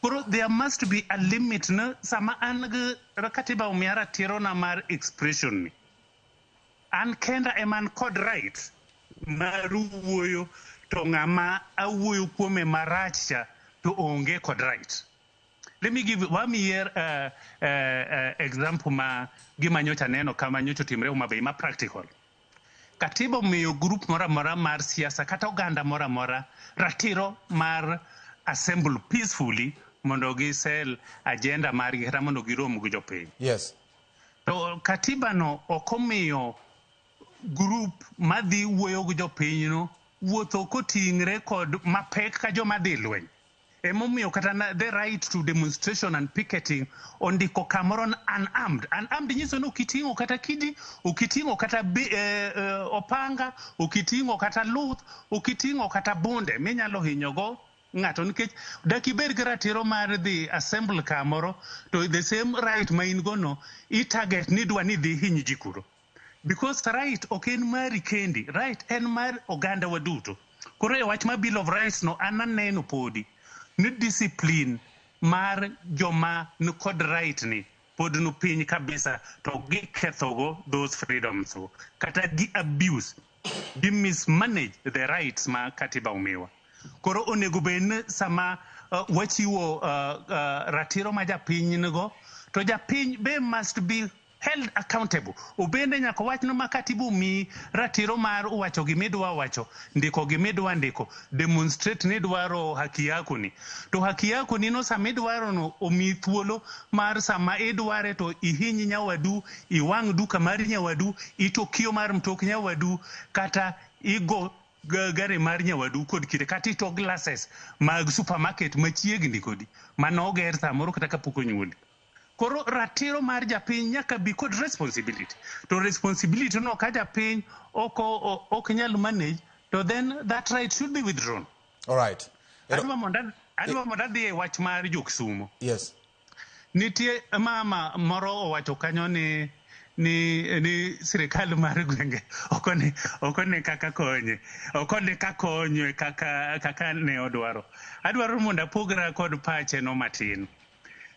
Koro there must be a limit ne sama an gi katiba omiya ratiro na mar expression ni. An kenda ema an kod right mar wuoyo to ng'ama awuoyo kuome marach cha to onge kod right. Let me give one year example ma gima nyocha neno kama nyocha otimre Homa Bay ma practical. Katiba omiyo group moro amora mar siasa kata oganda moro amora ratiro mar assemble peacefully mondo gisel agenda margi kata mondo girom gi jopiny. Yes. To katiba no ok omiyo group madhi wuoyo gi jopinyno wuotho koting're kod mapek ka joma dhi lweny. Emomiyo kata na, the right to demonstration and picketing ondiko kamoro ni unarmed. Unarmed nyiso ni ok iting'o kata kidi, ok iting'o kata opanga, ok iting'o kata luth, ok iting'o kata bunde minyalo hinyogo ng'ato nikech dak ibed gi ratiro mar dhi assemble kamoro to the same right ma in go no i target ni idwa ni idhi hiny ji kuro. Because right ok en mari kendi, right en mar oganda wa duto. Koro e wach mar Bill of Rights no an aneno podi ni discipline mar joma ni kod right ni pod nu piny kabisa to gikethogo those freedoms go kata gi abuse gi mismanage the rights ma katiba omiwa. Koro onego bed ni sama wachiwo ratiro ma japiny nigo to japiny be must be held accountable. Obende nyaka wach no ma katiba omiyi ratiro mar wacho gimidwa wacho, ndiko gimidwa ndiko, demonstrate ni idwaro haki yako ni. To haki yako ni no sama idwaro no omiyi thuolo mar sama idware to ihiny nyawadu, iwang' duka mar nyawadu, ito kio mar mtok nyawadu, kata igo gari mar nyawadu kod kite, kata ito glasses mag supermarket machiegni kodi, manoger samoro kata kapok onyuoli. Koro ratiro mar japiny nyaka bi kod responsibility. To responsibility no ka japiny ok nyal manage, to then that right should be withdrawn. All right. Adwa mondo adhi e wach mar jo Kisumo. Yes. Nitie mama moro owacho kanyo ni sirikal mar gwenge ok one kaka konye. Ok one kaka konye kaka ne odwaro. Adwaro mondo apogra kod pache no matin.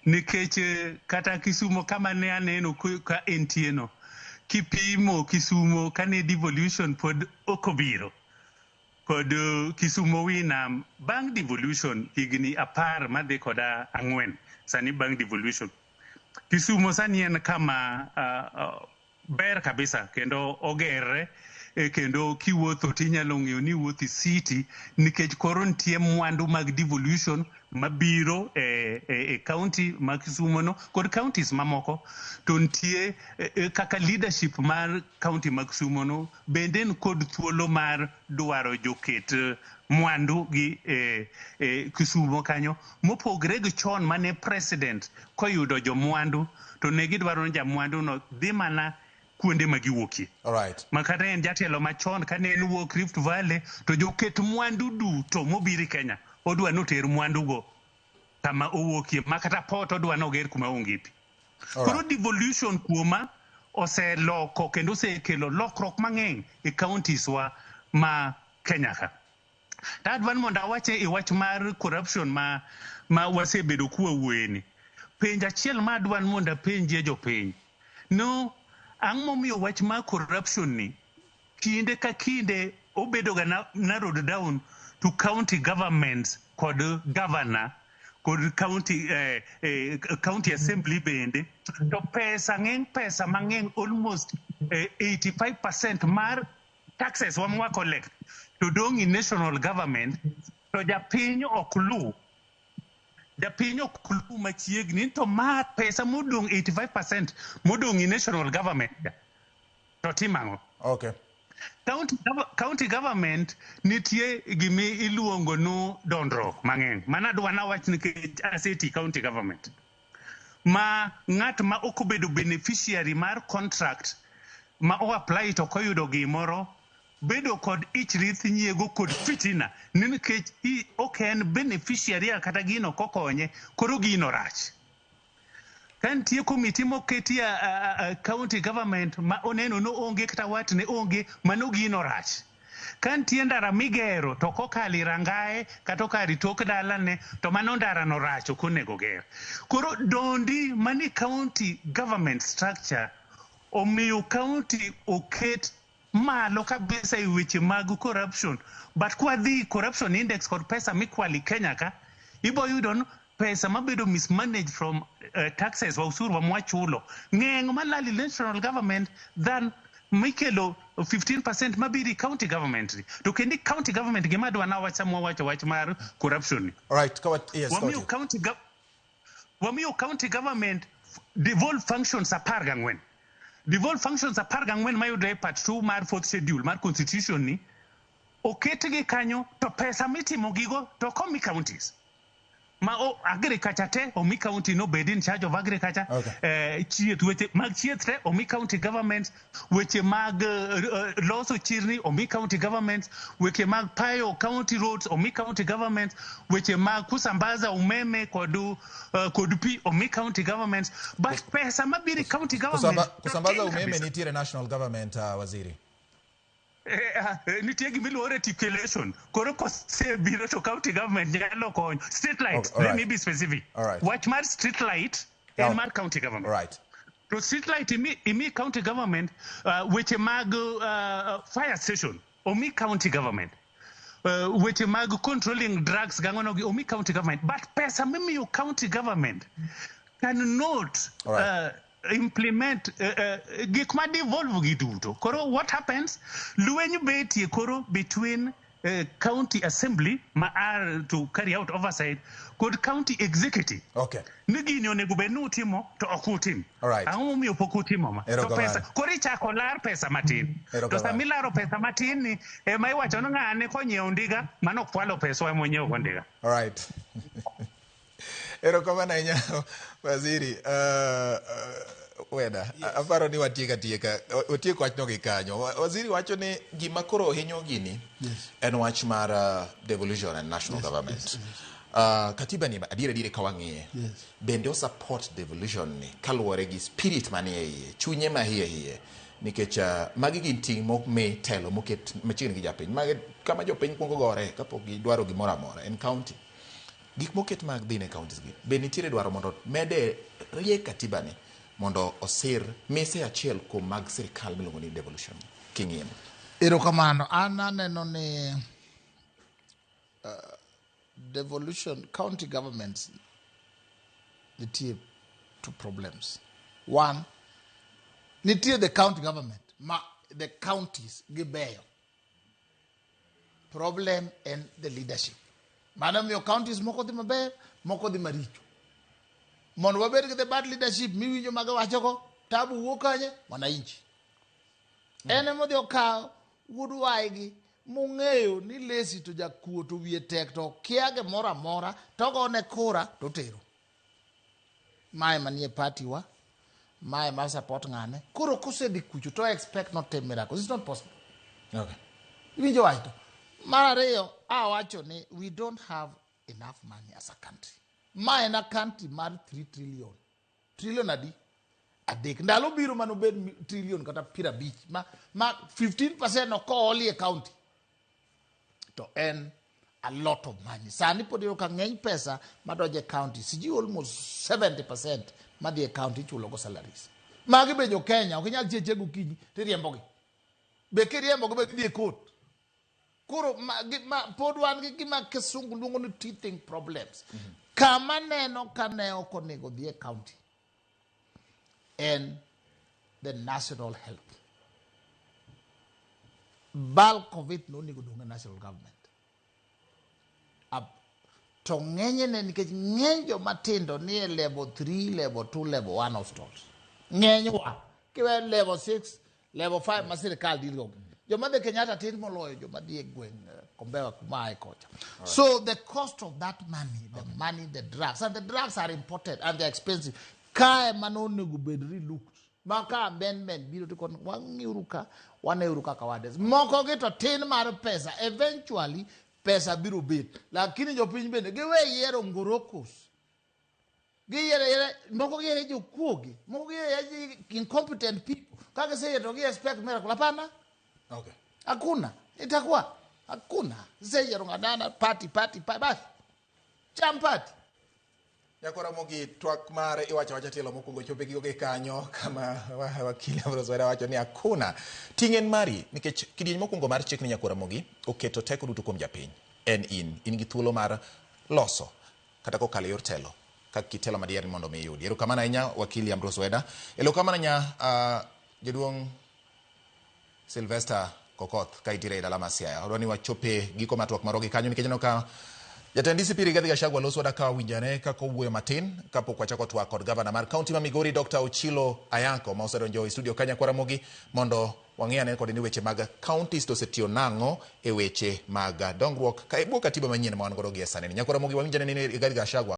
Nikech kata Kisumo kama ne aneno ka entie no, kipimo Kisumo kane devolution pod ok obiro, kod Kisumo Winam bang' devolution higni 14 madhi koda 4 sani bang' devolution. Kisumo sani en kama ber kabisa kendo ogerre, kendo kiwuotho tinyalo ng'eyo ni iwuotho e city nikech koro nitie mwandu mag devolution mabiro e county ma Kisumo no kod counties mamoko, to nitie kaka leadership mar county ma Kisumo no bende en kod thuolo mar dwaro joket mwandu gi Kisumo kanyo mopogre gi chon mane president koyudo jomwandu to ne gidwaro ni jamwandu no dhi mana kuonde ma giwuokie. All right. Ma kata en jatelo machon kane en wuok Rift Valley to joket mwandu duto mobiro Kenya odwa ni oter mwandugo kama owuokie, ma kata port odwa ni oger kuma onge pi. Koro devolution kuoma oseloko kendo osekelo lokruok mang'eny e counties wa ma Kenya ka. To adwa ni mondo awache e wach mar corruption ma wasebedo kwawuoyeni. Penj achiel ma adwa ni mondo apenjie jopiny. No, ang' momiyo wach mar corruption ni kinde ka kinde obedo ga narrowed down to county governments kod governor kod county, county assembly bende, to pesa ng'eny, pesa mang'eny almost 85% mar taxes wa mwa collect to dong' in national government, to japiny ok luw. Japiny ok luw machiegni to ma pesa modong' 85% modong' in national government to timo ang'o? Okay. County government nitie gimi iluongo no dondruok mang'eny. Mano adwa nawach nikech aseti county government. Ma ng'at ma ok obedo beneficiary mar contract ma o apply to ok oyudo gimoro bedo kod ich rith nyiego kod fitina ni nikech ok en beneficiary kata gino kokonye, koro gino rach. Ka nitie komiti moketi a county government ma oneno no onge kata watne onge, mano gino rach. Ka nitie ndara migero to ok okalo i rangae kata okalo i tok dalane to mano ndara no rach ok onego ger. Koro dondi mani county government structure omiyo county oket malo kabisa e weche mag corruption. But kwadhi corruption index kod pesa mikwalo i Kenya ka, ibo yudo ni pesa mabedo mismanaged from taxes wa usuru wa mwachulo ng'eng malal i national government than mikelo 15% mabiro i county government ni. To kendo i county government gima adwa nawach sama wawacho wach mar corruption ni. All right, yes, wamiyo Kawati. Wamiyo county government devolve functions 14. Devolve functions 14 mayudore e part 2 mar fourth schedule mar constitution ni oketgi kanyo to pesa mitimo gigo to ok omi counties. Ma o, agriculture te omi county no bed in charge of agriculture. Chieth, weche mag chieth te omi county government, weche mag loso chirni omi county government, weche mag payo county roads omi county government, weche mag kusambaza umeme kod pi omi county government. But pesa mabiro i county government to Kusambaza tin umeme kabisa. Nitiere national government, waziri. Nitie gimiluongo reticulation. Koro kosebiro to county government nyalo konyo. Street light, Okay, all let right. me be specific. All right. Wach mar street light en mar county government. All right. To street light imi county government, weche mag fire station omi county government. Weche mag controlling drugs gang'ono gi omi county government. But pesa mimiyo county government cannot All right. Implement gik ma devolve gi duto. Koro what happens? Lweny betie koro between county assembly ma are to carry out oversight kod county executive. Ni gini onego bed ni utimo to ok utim. All right. Ang'o momiyo pok utimo ma? To Erokamano. pesa koro ichako lar pesa matin. To Erokamano. sama ilaro pesa matin ni ema iwacho ni ng'ane konyiewo ndiga mano kwalo peswa ema onyiewo go ndiga. All right. Erokamano ahinya waziri. Weda, aparo ni watieko atieka, watieko wachno gi kanyo. Waziri wacho ni gima koro hinyo gini en wach mar devolution and national government. Katiba ni adier adier ka wang'iye. Bende o support devolution ni kaluwore gi spirit manie iye, chunye ma hiye hiye. Nikech magi gin ting' momi telo moket machiegni gi japiny. Magi kama jopiny kuongo gore kapok gidwaro gimoro amora en county. Gik moket mag dhi ne counties gi, be nitiere dwaro mondo mede rie katiba ni mondo osir mise achiel kuom mag sirikal miluongo ni devolution king'iye. Erokamano, an aneno ni devolution county governments nitie two problems. One, nitie the county government ma the counties gibeyo. Problem en the leadership. Mano miyo counties moko dhi maber, moko dhi maricho. Mondo wabed gi the bad leadership miwinjo maga wachogo, tabu wuok kanye? Wananchi. En ema odhi okawo wuod waygi mong'eyo ni lesi to jakuo to wiye tek to kia gimoro amora to ogone kura to otero. Mae manie party wa, mae ma support ng'ane. Koro kosedhi kucho to expect not tem miracles. It's not possible. Iwinjo wach to. Mar ariyo, awacho ni we don't have enough money as a country. Ma en a country mar 3 trillion. Trillion adi? Adek. Ndalo biro manobed trillion kata 50. Ma 15% ok ooli e county. To en a lot of money. Sani pod iyudo ka ng'eny pesa madonjo e county, sijui almost 70% madhi e county ichulo go salaries. Magi be jo Kenya, ok inyal chieche gokinyi tiriembogi. Be kiriembogi be gidhi e court. Koro pod wan gi gima kisungu luongo ni teething problems. Kama neno ka ne ok onego dhi e county en the national health. Bulk of it nonego dong' e national government. To ng'enyne nikech ng'eny joma tindo ni e level 3, level 2, level 1 hospitals. Ng'enywa kiwe level 6, level 5 ma sirikal deal go. Joma dhi Kenyatta tin moloyo joma dhi e gweng' Kombewa kuma ae kocha. So the cost of that money, the money, the drugs, and the drugs are imported and they're expensive. Kae mano onego bed relooked. Ma ka amendment biro to kon wang'iuru ka, waneuru kaka wades. Moko gi to tin mar pesa, eventually pesa biro bet. Lakini jopiny bende giwe yiero ngorokos. Giyiero ayiera, moko giyiero jokuoge, moko giyiero ayiera incompetent people. Ka giseyiero to gi expect miracle. Hapana. Okay. Hakuna. Itakuwa. Hakuna. Giseyiero ng'adana, party, party, party. Bas. Cham party. Nyakora Ramogi, twak mar iwacho wacha tielo mokwongo chope giko gi kanyo kama wakili Ambrose Were wacho ni hakuna. Ting' en mari nikech kidieny mokwongo mar chik ni Nyakora Ramogi oketo teko duto kuom japiny. En in gi thuolo mar loso kata kokalo e yor telo kaka kitelo madier ni mondo mi iyudi. Erokamano ahinya wakili Ambrose Weda. Erokamano ahinya jaduong' Sylvester Kokoth ka itiere e dala ma Siaya. Adwa ni wachope giko mar twak marwa gi kanyo nikech aneno ka jatend DCP Rigathi Gachagua loso wada ka winjane kaka owuoyo matin kapok wachako twak kod gavana mar kaunti ma Migori Dr. Ochilo Ayako ma osedonjo e studio kanya kwa Ramogi mondo wang'i ane kode ni weche mag counties to osetiyo nang'o e weche mag dongruok ka e bwo katiba manyien ma wan godo gie sani ni. Nyakwa Ramogi wawinjane ni Rigathi Gachagua